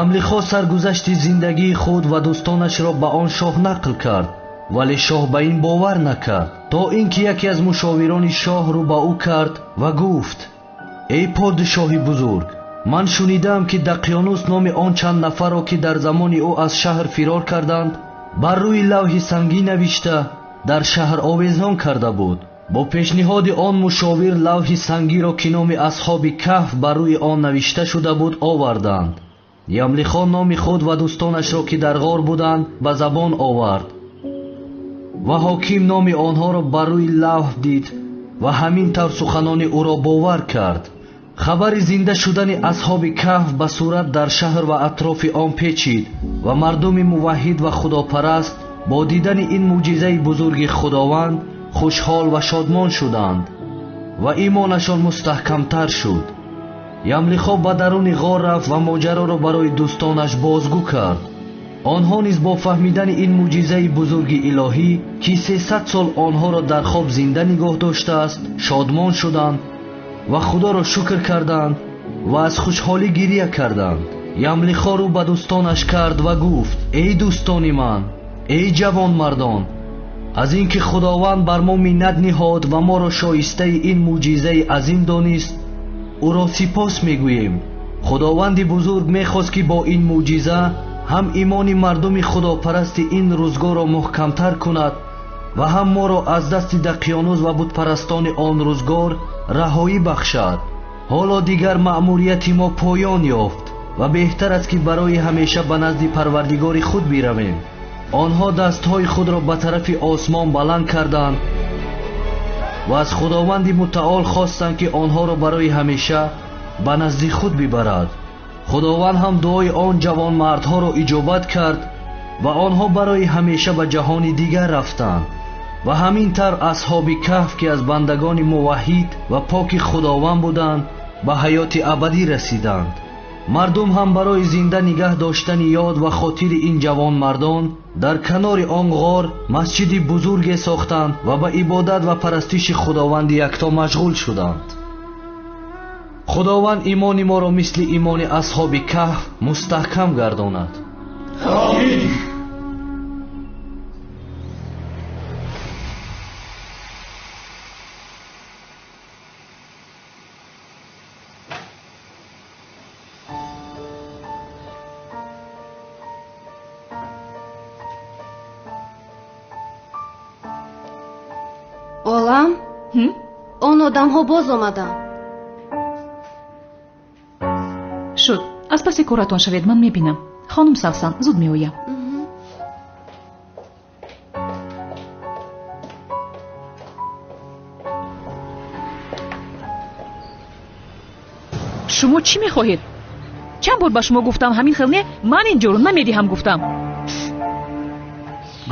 Ямлихо саргузашти зиндагии худ ва дӯстонашро ба он шоҳ нақл кард, вале шоҳ ба ин бовар накард, то ин ки яке аз мушовирони шоҳ рӯ ба ӯ кард ва гуфт: эй подишоҳи бузург, ман шунидаам, ки Дақиёнус номи он чанд нафарро, ки дар замони ӯ аз шаҳр фирор карданд, бар рӯи лавҳи сангӣ навишта дар шаҳр овезон карда буд. Бо пешниҳоди он мушовир лавҳи сангиро, ки номи Асҳоби Каҳф бар рӯи он навишта шуда буд, оварданд. Ямлихо номи худ ва дӯстонашро, ки дар ғор буданд, ба забон овард ва ҳоким номи онҳоро бар рӯи лавҳ дид ва ҳамин тавр суханони ӯро бовар кард. Хабари зинда шудани Асҳоби Каҳф ба сурат дар шаҳр ва атрофи он печид ва мардуми муваҳҳид ва худопараст бо дидани ин мӯъҷизаи бузурги Худованд хушҳол ва шодмон шуданд ва имонашон мустаҳкамтар шуд. Ямлихо ба даруни ғор рафт ва моҷароро барои дӯстонаш бозгӯ кард. Онҳо низ бо фаҳмидани ин мӯъҷизаи бузурги илоҳӣ, ки 300 сол онҳоро дар хоб зинда нигоҳ доштааст, шодмон шуданд ва худоро шукр карданд ва аз хушҳолӣ гирия карданд. Ямлихо рӯ ба дӯстонаш кард ва гуфт: эй дӯстони ман, эй ҷавонмардон, аз ин ки худованд бар мо миннат ниҳод ва моро шоистаи ин мӯъҷизаи азим донист, ӯро сипос мегӯем. Худованди бузург мехост ки бо ин мӯъҷиза ҳам имони мардуми худопарасти ин рӯзгорро муҳкамтар кунад ва ҳам моро аз дасти дақиёнус ва бутпарастони он рӯзгор раҳоӣ бахшад. Ҳоло дигар маъмурияти мо поён ёфт ва беҳтар аст ки барои ҳамеша ба назди парвардигори худ биравем. Онҳо дастҳои худро ба тарафи осмон баланд карданд ва аз худованди мутаол хостанд ки онҳоро барои ҳамеша ба назди худ бибарад. Худованд ҳам дуои он ҷавонмардҳоро иҷобат кард ва онҳо барои ҳамеша ба ҷаҳони дигар рафтанд. Ва ҳамин тавр асҳоби каҳф, ки аз бандагони муваҳҳид ва поки худованд буданд, ба ҳаёти абадӣ расиданд. Мардум ҳам барои зинда нигаҳ доштани ёд ва хотири ин ҷавонмардон дар канори он ғор масҷиди бузурге сохтанд ва ба ибодат ва парастиши худованди якто машғул шуданд. Худованд имони моро мисли имони асҳоби каҳф мустаҳкам гардонад. Омин. Олам, он одамҳо боз омаданд. Шуд, аз паси коратон шавед, ман мебинам. Хонум Савсан, зуд меоям. Шумо чӣ мехоҳед? Чанд бор ба шумо гуфтам, ҳамин хел не, ман ин ҷоро намедиҳам гуфтам.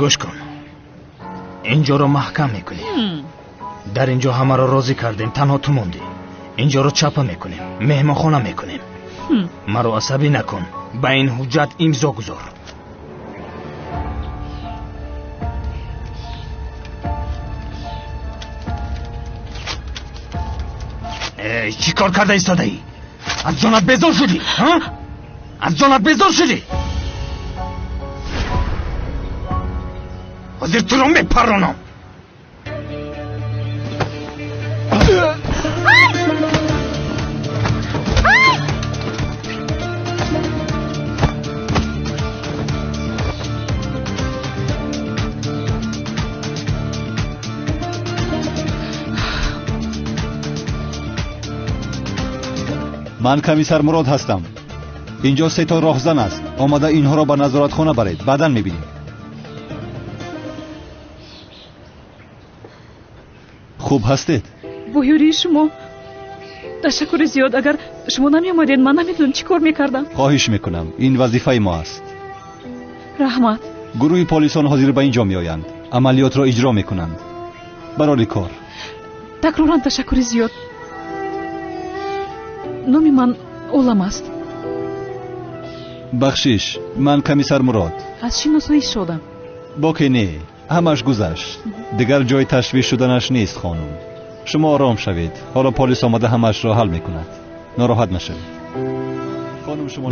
Гӯш кун, ин ҷоро маҳкам мекунем. Дар ин ҷо ҳамаро розӣ кардем, танҳо ту мондӣ. Ин ҷоро чапа мекунем, меҳмонхона мекунем. Маро асабӣ накун, ба ин ҳуҷҷат имзо гузор. Чӣ кор карда истодаӣ? Аз ҷонат безор шудӣ? Аз ҷонат безор шудӣ? Ҳозир туро мепаронам. Ман комиссар Мурод ҳастам. Инҷо се то роҳзан аст. Омада инҳоро ба назоратхона баред, баъдан мебинем. Хуб ҳастед? Бо ёрии шумо. Ташаккури зиёд. Агар шумо намеомадед, ман намедонам чӣ кор мекардам. Хоҳиш мекунам, ин вазифаи мо аст. Раҳмат. Гурӯҳи полисон ҳозир ба инҷо меоянд, амалиётро иҷро мекунанд. Барори кор. Такроран ташаккури зиёд. Номи ман Олам аст. Бахшиш, ман комиссар Мурод. Аз шиносоӣ шодам. Боке не, ҳамаш гузашт. Дигар ҷои ташвиш шуданаш нест, хонум. Шумо ором шавед. Ҳоло полис омада ҳамашро ҳал мекунад. Нороҳат нашавед.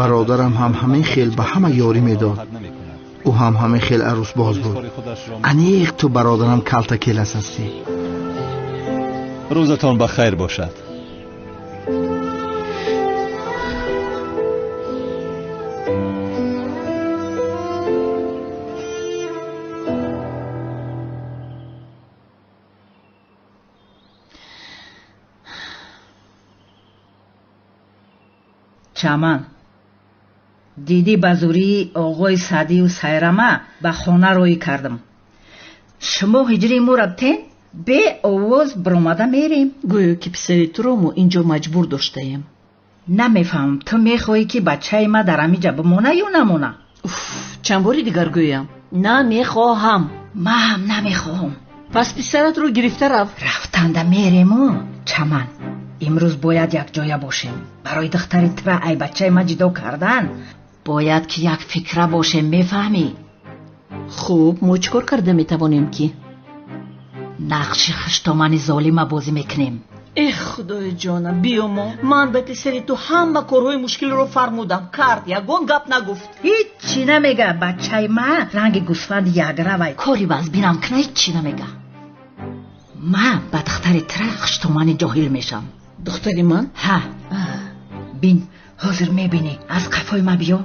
Бародарам ҳам ҳамин хел ба ҳама ёрӣ медод. Ӯ ҳам ҳамин хел арӯсбоз буд. Аниқ ту бародарам калта келас ҳастӣ. Рӯзатон ба хайр бошад. Чаман, дидӣ ба зурии оғои Саъдию Сайрама ба хона роҳӣ кардам. Шумо ҳиҷрии моро тен беовоз баромада мерем. Гӯё ки писари туро мо инҷо маҷбур доштаем. Намефаҳмам, ту мехоҳӣ ки бачаи ма дар ҳамиҷа бимона ё намона? Уф, чанд бори дигар гӯям. Намехоҳам. Ма ҳам намехоҳам. Пас писаратро гирифта рав. Рафтанда мерему, Чаман. Имрӯз бояд якҷоя бошем. Барои духтари тура ай бачаи ман ҷудо кардан бояд ки як фикра бошем, мефаҳмӣ? Хуб, мо чӣ кор карда метавонем ки? Нақши хуштомани золима бозӣ мекунем. Эх, худои ҷонам, биёмо. Ман ба писари ту ҳама корҳои мушкилро фармудам. Кард, ягон гап нагуфт. Ҳиччи намега. Бачаи ман ранги гӯсфанди ягравай. Кори вазбинам кина ҳиччи намега. Ман ба духтари тура хуштомани ҷоҳил мешам. Духтари ман? Ҳа. Бин, ҳозир мебинӣ. Аз қафои ман биё.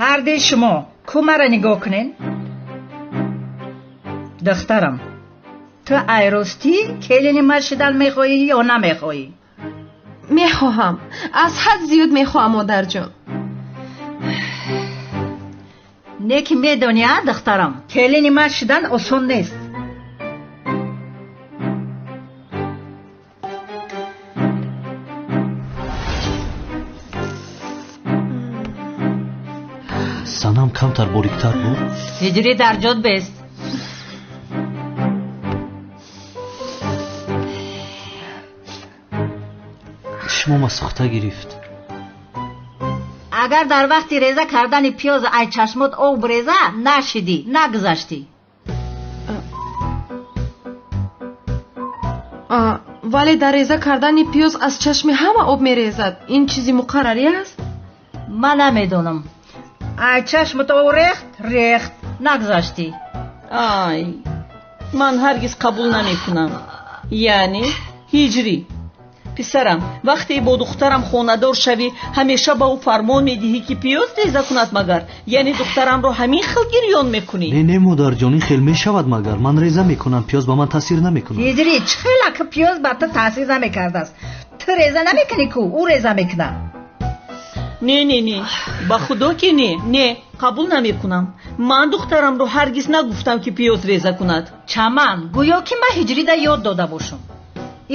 Ҳарди шумо ку мара нигоҳ кунен. Духтарам, ту айростӣ келини ман шидан мехоҳӣ ё намехоҳӣ? Мехоҳам, аз ҳад зиёд мехоҳам, модарҷон. Не ки медонӣ, а духтарам, келини ман шидан осон нест. Санам камтар бориктар буд. Ҳиҷрӣ дар ҷод бест. Чашмома сӯхта гирифт. Агар дар вақти реза кардани пиёз ай чашмот об реза, нашидӣ, нагузаштӣ. Вале дар реза кардани пиёз аз чашми ҳама об мерезад. Ин чизи муқаррарӣ аст? Ман намедонам. Ай чашмот об рехт, рехт, нагузаштӣ. Ай, ман ҳаргиз қабул намекунам. Яъне ҳиҷрӣ. Писарам, вақте бо духтарам хонадор шавӣ, ҳамеша ба ӯ фармон медиҳӣ ки пиёз реза кунад магар? Яъне духтарамро ҳамин хел гирён мекунӣ? Не, не, модарҷон, ин хел мешавад магар? Ман реза мекунам, пиёз ба ман таъсир намекунад. Ҳиҷрӣ, чӣ хела ки пиёз ба ту таъсир намекардааст? Ту реза намекунӣ ку, ӯ реза мекунад. Не, не, не, ба худо ки не, не, қабул намекунам. Ман духтарамро ҳаргиз нагуфтам ки пиёз реза кунад. Чаман, гӯё ки ман ҳиҷрида ёд дода бошам.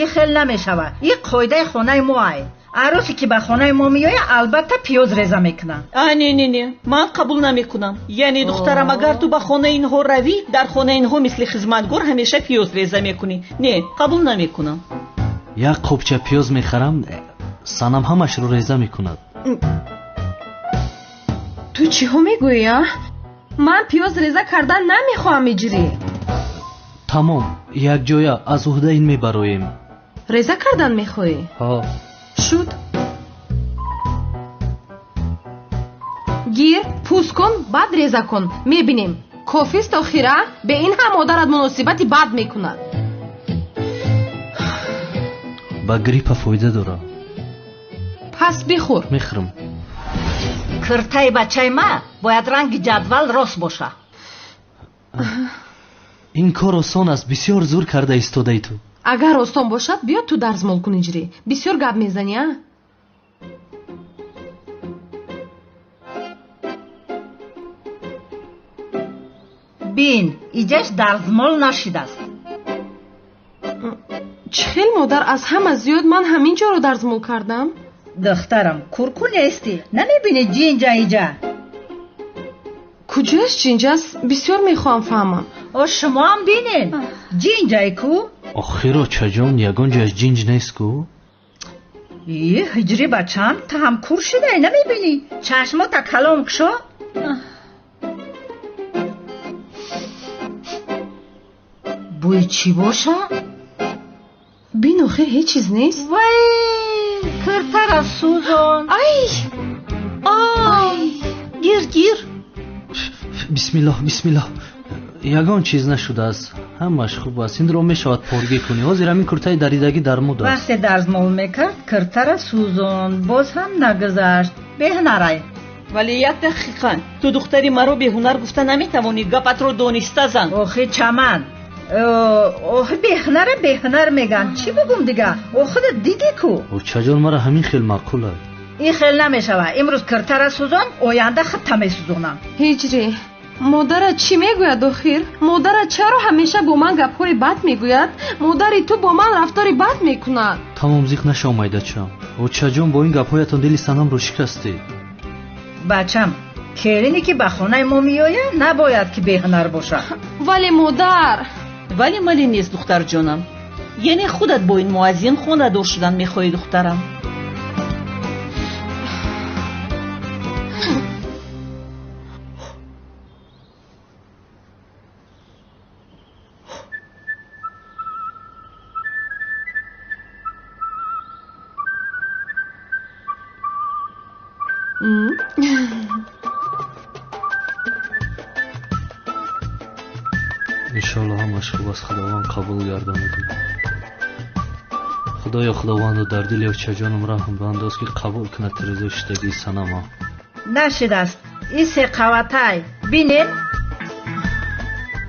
Ин хел намешавад. Ин қоидаи хонаи мо ай. Арӯсе ки ба хонаи мо меояд, албатта пиёз реза мекунад. А, не, не, не, ман қабул намекунам. Яъне духтарам, агар ту ба хонаи инҳо равӣ, дар хонаи инҳо мисли хизматгор ҳамеша пиёз реза мекунӣ. Не, қабул намекунам. Як қопча пиёз мехарам, санам ҳамашро реза мекунад. Ту чиҳо мегӯӣ, а? Ман пиёз реза кардан намехоҳам, иҷрӣ. Тамом, якҷоя аз уҳда ин мебароем. Реза кардан мехоҳӣ? Ҳо. Шуд. Гир, пӯст кун, баъд реза кун. Мебинем. Кофист охира, бе ин ҳам модарат муносибати бад мекунад. Ба гриппа фоида дорад. Пас бихӯр. Мехӯрам. Киртаи бачаи ман бояд ранги ҷадвал рост бошад. Ин кор осон аст, бисёр зур карда истодаи ту. Агар осон бошад, биё ту дарзмол кун, иҷрӣ. Бисёр гап мезанӣ, а? Бин, иҷаш дарзмол нашидааст. Чӣ хел модар, аз ҳама зиёд ман ҳамин ҷоро дарзмол кардам? Духтарам, курку нестӣ, намебинӣ ҷинҷа иҷа? Куҷояш ҷинҷ аст? Бисёр мехоҳам фаҳмам. О, шумоам бинен, ҷинҷай ку? Охир, очаҷон, ягон ҷояш ҷинҷ нест ку? И, ҳиҷрӣ бачам, ту ҳам кур шидай, намебинӣ? Чашмота калон кушо. Бӯи чӣ боша? Бин, охир ҳеҷ чиз нест. Вай, киртара сӯзон. Ай! Ай! Гир, гир. Бисмиллоҳ, бисмиллоҳ. Ягон чиз нашудааст, ҳамаш хуб аст. Инро мешавад поргӣ кунӣ. Ҳозир ҳамин куртаи даридагӣ дар муд аст. Вақте дарзмол мекард, киртара сӯзон, боз ҳам нагузашт. Беҳунарай. Вале як дақиқа, ту духтари маро беҳунар гуфта наметавонӣ. Гапатро дониста зан. Охи чаман, охи беҳунара беҳунар меган. Чӣ бугум дига? Охида дидӣ ку? Очаҷон, мара ҳамин хел маъқул аст. Ин хел намешавад. Имрӯз киртара сӯзон, оянда худта месӯзонам. Ҳиҷрӣ, модарат чӣ мегӯяд охир? Модарат чаро ҳамеша бо ман гапҳои бад мегӯяд? Модари ту бо ман рафтори бад мекунад. Тамом, зиқ нашав, майдачам. Очаҷон, бо ин гапҳоятон дили санамро шикастед. Бачам, келине ки ба хонаи мо меояд, набояд ки беҳунар бошад. Вале модар, Вале мали нест, духтарҷонам. Яъне худат бо ин муаззин хонадор шудан мехоҳӣ, духтарам. Иншоалло ҳамаш хуб аст, Худованд қабул гардонад. Худоё, Худовандо, дар дили очаҷонам раҳм бандоз, ки қабул кунад тирезаи шудагии санама. Нашудааст. Ин се қаватай. Бинед.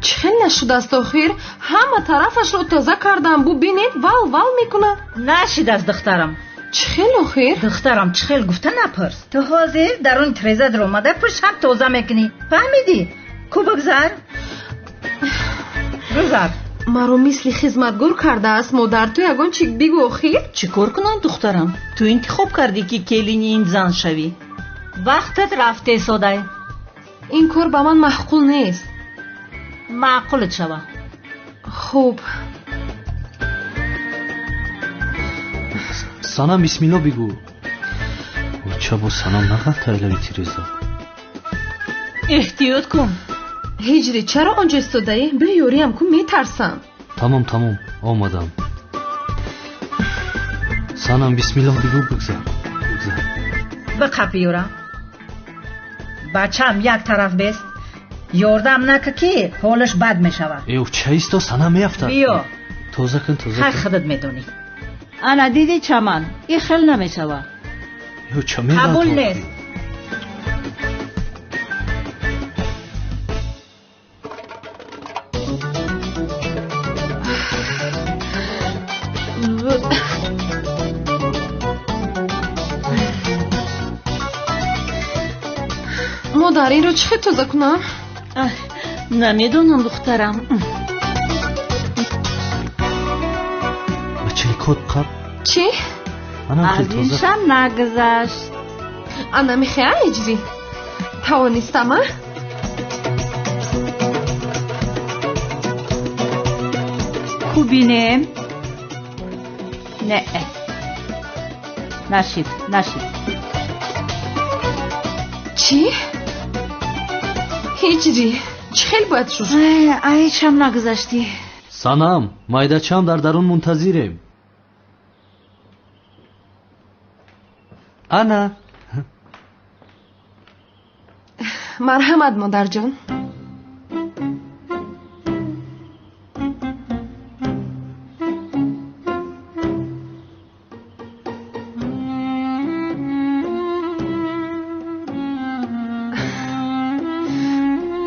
Чӣ хел нашудааст охир? Ҳама тарафашро тоза кардам. Бубинед, вал вал мекунад. Нашудааст, духтарам. Чӣ хел охир? Духтарам, чӣ хел гуфта напурс. Ту ҳозир даруни тиреза даромада пушт ҳам тоза мекунӣ. Фаҳмидӣ? Ку бигзар. Гузар. Маро мисли хизматгор кардааст модар. Ту ягон чӣ бигӯ охир. Чӣ кор кунам, духтарам? Ту интихоб кардӣ, ки келини ин зан шавӣ. Вақтат рафте, содай. Ин кор ба ман маъқул нест. Маъқулат шава. Хуб. Санам, бисмилло бигӯ. Оча, бо санам нағалта илави тиреза. Эҳтиёт кун. Ҳиҷрӣ, чаро онҷо истодаӣ? Биё ёриям кун, метарсам. Тамом, тамом, омадам. Санам, бисмилло бигӯ, бигзар, бигзар. Биқап ёра. Бачам як тараф бест. Ёрдам нака, ки ҳолаш бад мешавад. Э, ча исто, санам меафтад. Биё. Тоза кун, тоза Хай, кун. Худат медонӣ. Ана дидӣ, чаман, ин хел намешавад. Ё, ча меғалта Қабул охир? нест. Модар, инро чӣ хел тоза кунам? Намедонам, духтарам. Ба чилкот қаб. Чӣ? Анам хел Аз тоза. иншам нагузашт. Ана мехоҳам, ҳиҷрӣ. Тавонистам, а? Ку бинем. Не, нашид, нашид. Чӣ? Ҳиҷрӣ, чӣ хел бояд шуд? Айчам нагузаштӣ. Санам, майдачам дар дарун мунтазирем. Ана. Марҳамат, модарҷон.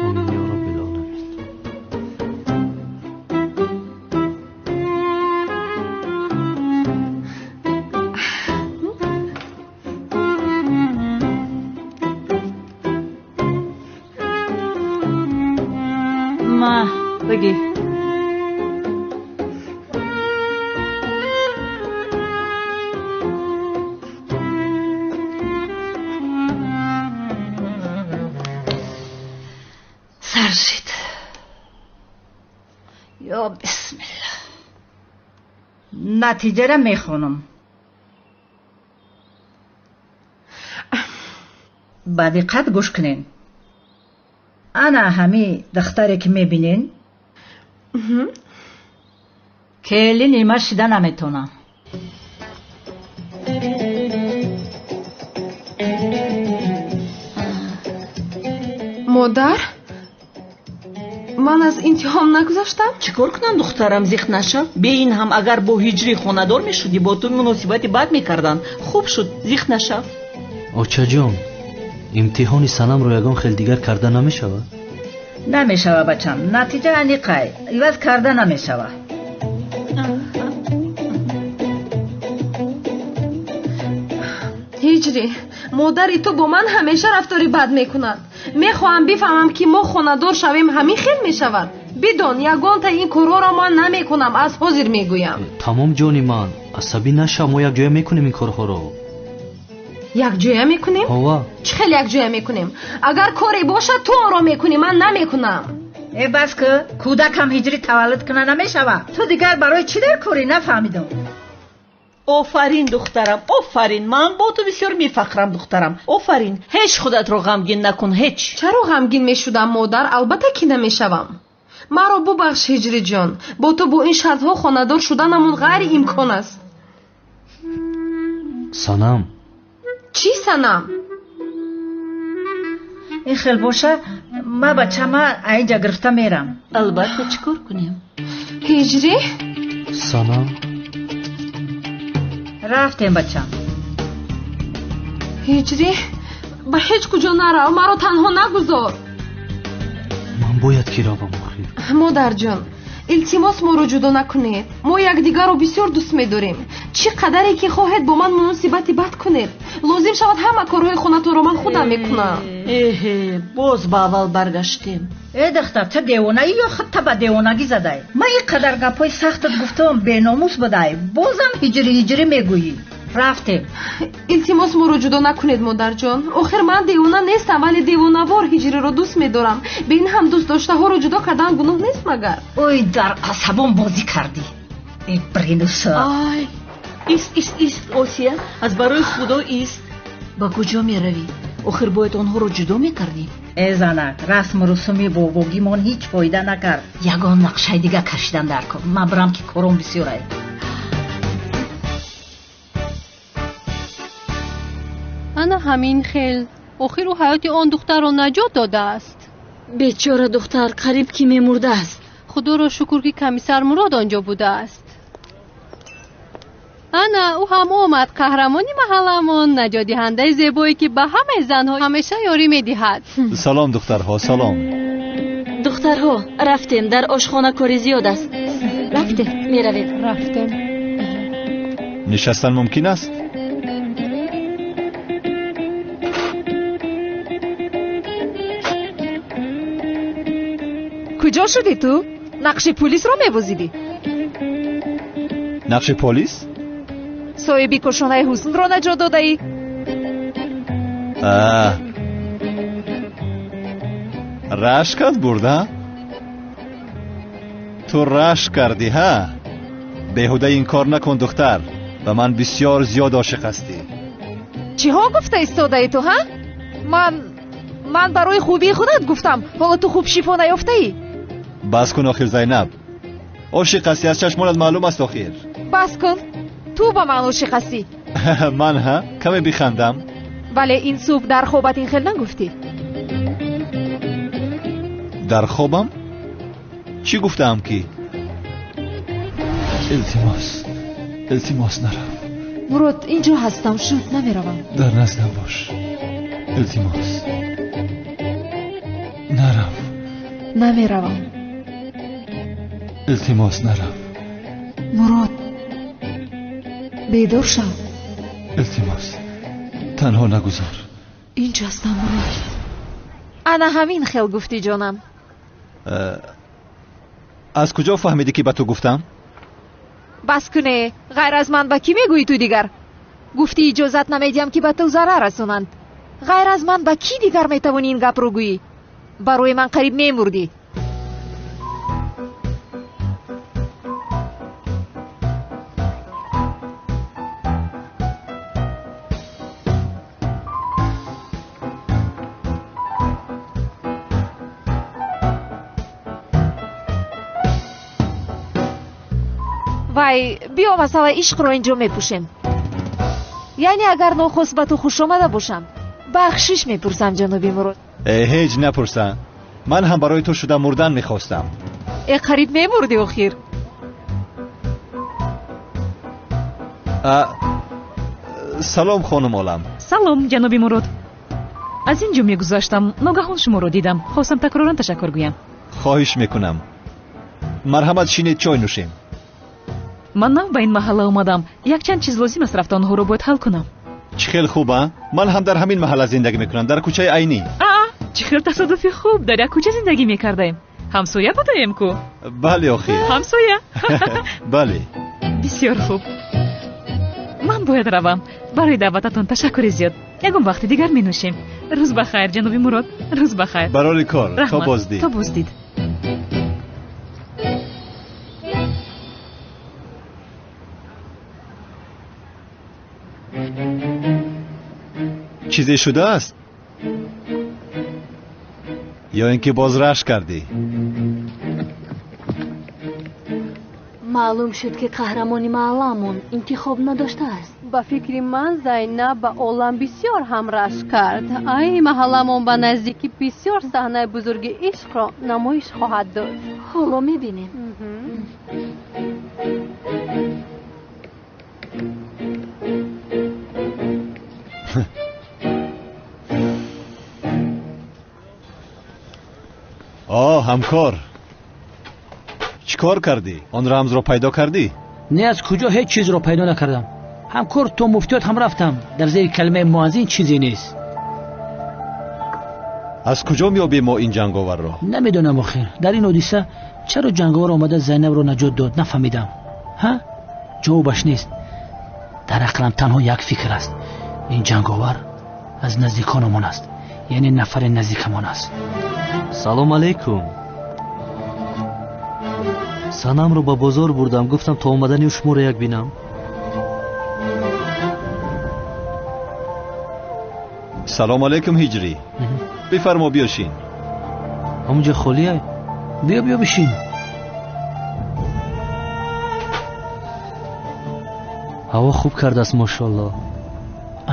Омин ё Роббил оламин. Ма, бигӣ. Сар шид. Ё бисмилла. Натиҷара мехонам. Ба диққат гӯш кунен. Ана ҳами духтаре, ки мебинен, келини ма шида наметонам. Модар, ман аз имтиҳон нагузаштам? Чӣ кор кунам, духтарам, зиқ нашав. Бе ин ҳам агар бо ҳиҷрӣ хонадор мешудӣ, бо ту муносибати бад мекарданд. Хуб шуд, зиқ нашав. Очаҷон, имтиҳони санамро ягон хел дигар карда намешавад? Намешава, бачам. Натиҷа аниқай, иваз карда намешава. Ҳиҷрӣ, модари ту бо ман ҳамеша рафтори бад мекунад. Мехоҳам бифаҳмам, ки мо хонадор шавем, ҳамин хел мешавад. Бидон, ягонта ин корҳоро ман намекунам, аз ҳозир мегӯям. Тамом, ҷони ман, асабӣ нашав, мо якҷоя мекунем ин корҳоро. Якҷоя мекунем? Ҳова. Чӣ хел якҷоя мекунем? Агар коре бошад, ту онро мекунӣ, ман намекунам. Э бас ки кӯдакам ҳиҷрӣ таваллуд куна намешавад. Ту дигар барои чӣ дар корӣ нафаҳмидам. Офарин духтарам, офарин. Ман бо ту бисёр мефахрам духтарам. Офарин. Ҳеҷ худатро ғамгин накун, ҳеҷ. Чаро ғамгин мешудам модар? Албатта ки намешавам. Маро бубахш ҳиҷриҷон. Бо ту бо ин шартҳо хонадор шуданамон ғайриимкон аст. Санам. Чӣ санам? Ин хел боша, ма бачама аинҷа гирифта мерам. Албатта, чӣ кор кунем? Ҳиҷрӣ? Санам. Рафтем бачам. Ҳиҷрӣ, ба ҳеҷ куҷо нарав, маро танҳо нагузор. Ман бояд ки равам охир. Модарҷон, илтимос моро ҷудо накунед. Мо якдигарро бисёр дӯст медорем. Чӣ қадаре ки хоҳед бо ман муносибати бад кунед. Лозим шавад ҳама корҳои хонатонро ман худам мекунам. Эҳе, боз ба аввал баргаштем. Э духтар, ту девонаӣ ё худта ба девонагӣ задай? Ман ин қадар гапҳои сахтат гуфтам, беномус будай. Бозам ҳиҷрӣ ҳиҷрӣ мегӯӣ. Рафтем. Илтимос моро ҷудо накунед модарҷон. Охир ман девона нестам, вале девонавор ҳиҷриро дӯст медорам. Бе ин ҳам дӯст доштаҳоро ҷудо кардан гуноҳ нест магар? Ой, дар асабон бозӣ кардӣ. Э бринуса. Ай, ист, ист, ист, Осия, аз барои Худо ист. Ба куҷо меравӣ? Охир бояд онҳоро ҷудо мекардӣ. Э занак, расму русуми бобогимон ҳеҷ фоида накард. Ягон нақшаи дига кашидан дар кор. Ман бирам ки кором бисёр ай. Ана ҳамин хел. Охир ӯ ҳаёти он духтарро наҷот додааст. Бечора духтар қариб ки мемурдааст. Худоро шукр ки комиссар Мурод онҷо будааст. Ана ӯ ҳам омад, қаҳрамони маҳалламон, наҷотдиҳандаи зебое ки ба ҳамаи занҳо ҳамеша ёрӣ медиҳад. Салом духтарҳо, салом. Духтарҳо, рафтем, дар ошхона кори зиёд аст. Рафтем, меравем. Рафтем. Нишастан мумкин аст? Куҷо шудӣ ту? Нақши пулисро мебозидӣ? Нақши полис? Соҳиби кошонаи ҳуснро наҷот додаӣ? Рашкат бурда? Ту рашк кардӣ, ҳа? Беҳуда ин кор накун, духтар. Ба ман бисёр зиёд ошиқ ҳастӣ. Чиҳо гуфта истодаӣ ту, ҳа? Ман барои хубии худат гуфтам. Ҳоло ту хуб шифо наёфтаӣ? Бас кун охир, Зайнаб. Ошиқ ҳастӣ, аз чашмонат маълум аст охир. Бас кун. Ту ба ман ошиқ ҳастӣ. Ман, ҳа? Каме бихандам. Вале ин субҳ дар хобат ин хел нагуфтӣ. Дар хобам? Чӣ гуфтаам ки? Илтимос, илтимос нарав. Мурод, инҷо ҳастам, шуд, намеравам. Дар наздам бош. Илтимос. Нарав. Намеравам. Илтимос нарав. Мурод, бедор шав. Илтимос, танҳо нагузор. Инҷо ҳастам, Мурод. Ана ҳамин хел гуфтӣ, ҷонам. Аз куҷо фаҳмидӣ ки ба ту гуфтам? Бас куне, ғайр аз ман ба кӣ мегӯӣ ту дигар? Гуфтӣ иҷозат намедиҳам ки ба ту зарар расонанд. Ғайр аз ман ба кӣ дигар метавонӣ ин гапро гӯӣ? Барои ман қариб мемурдӣ. Вай, биё масъалаи ишқро инҷо мепӯшем. Яъне агар нохост ба ту хуш омада бошам, бахшиш мепурсам, ҷаноби Мурод. Ҳеҷ напурсам. Ман ҳам барои ту шуда мурдан мехостам. Э, қариб мемурдӣ охир. Салом, хонум Олам. Салом, ҷаноби Мурод. Аз ин ҷо мегузаштам, ногаҳон шуморо дидам. Хостам такроран ташаккур гӯям. Хоҳиш мекунам. Марҳамат, шинед, чой нӯшем. Ман нав ба ин маҳалла омадам. Якчанд чиз лозим аст, рафта онҳоро бояд ҳал кунам. Чӣ хел хуб, а? Ман ҳам дар ҳамин маҳалла зиндагӣ мекунам, дар кӯчаи Айнӣ. Аа, чӣ хел тасодуфи хуб, дар як кӯча зиндагӣ мекардаем. Ҳамсоя будаем ку? Бале, охир. Ҳамсоя? Бале. Бисёр хуб. Ман бояд равам. Барои даъвататон ташаккури зиёд. Ягон вақти дигар менӯшем. Рӯз ба хайр, ҷаноби Мурод. Рӯз ба хайр. Барори кор. То боздид. То боздид. Чизе шудааст? Ё ин ки боз рашк кардӣ? Маълум шуд, ки қаҳрамони маҳалламон интихоб надоштааст. Ба фикри ман, Зайнаб ба олам бисёр ҳам рашк кард. Ай, маҳалламон ба наздикӣ бисёр саҳнаи бузурги ишқро намоиш хоҳад дод. Ҳоло мебинем. О, ҳамкор, чӣ кор кардӣ? Он рамзро пайдо кардӣ? Не, аз куҷо, ҳеҷ чизро пайдо накардам. Ҳамкор, то муфтиёт ҳам рафтам. Дар зери калимаи муаззин чизе нест. Аз куҷо меёбем мо ин ҷанговарро? Намедонам охир. Дар ин ҳодиса чаро ҷанговар омада Зайнабро наҷот дод, нафаҳмидам. Ҳа, ҷавобаш нест. Дар ақлам танҳо як фикр аст. Ин ҷанговар аз наздикономон аст, яъне нафари наздикамон аст. Салом алейкум. Санамро ба бозор бурдам, гуфтам то омадани шуморо як бинам. Салом алейкум, Ҳиҷрӣ. Бифармо, биёшин. Ҳамунҷа холия? Биё, биё, бишин. Ҳаво хуб кардааст, мошоалло.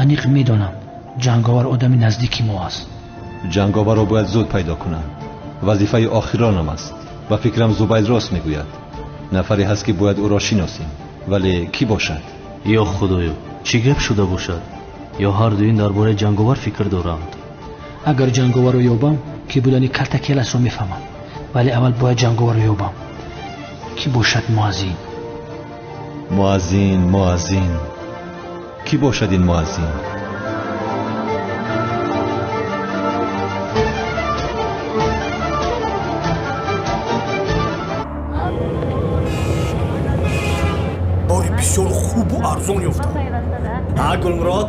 Аниқ медонам, ҷанговар одами наздики мо аст. Ҷанговарро бояд зуд пайдо кунам. Вазифаи охиронам аст. Ба фикрам, Зубайд рост мегӯяд. Нафаре ҳаст, ки бояд ӯро шиносем, вале кӣ бошад? Ё худоё, чӣ гап шуда бошад? Ё ҳарду ин дар бораи ҷанговар фикр доранд? Агар ҷанговарро ёбам, ки будани карта келасро мефаҳмам, вале аввал бояд ҷанговарро ёбам. Кӣ бошад муаззин? Муаззин, муаззин, кӣ бошад ин муаззин? Бори бисёр хубу арзон ёфтам. А, Гулмурод,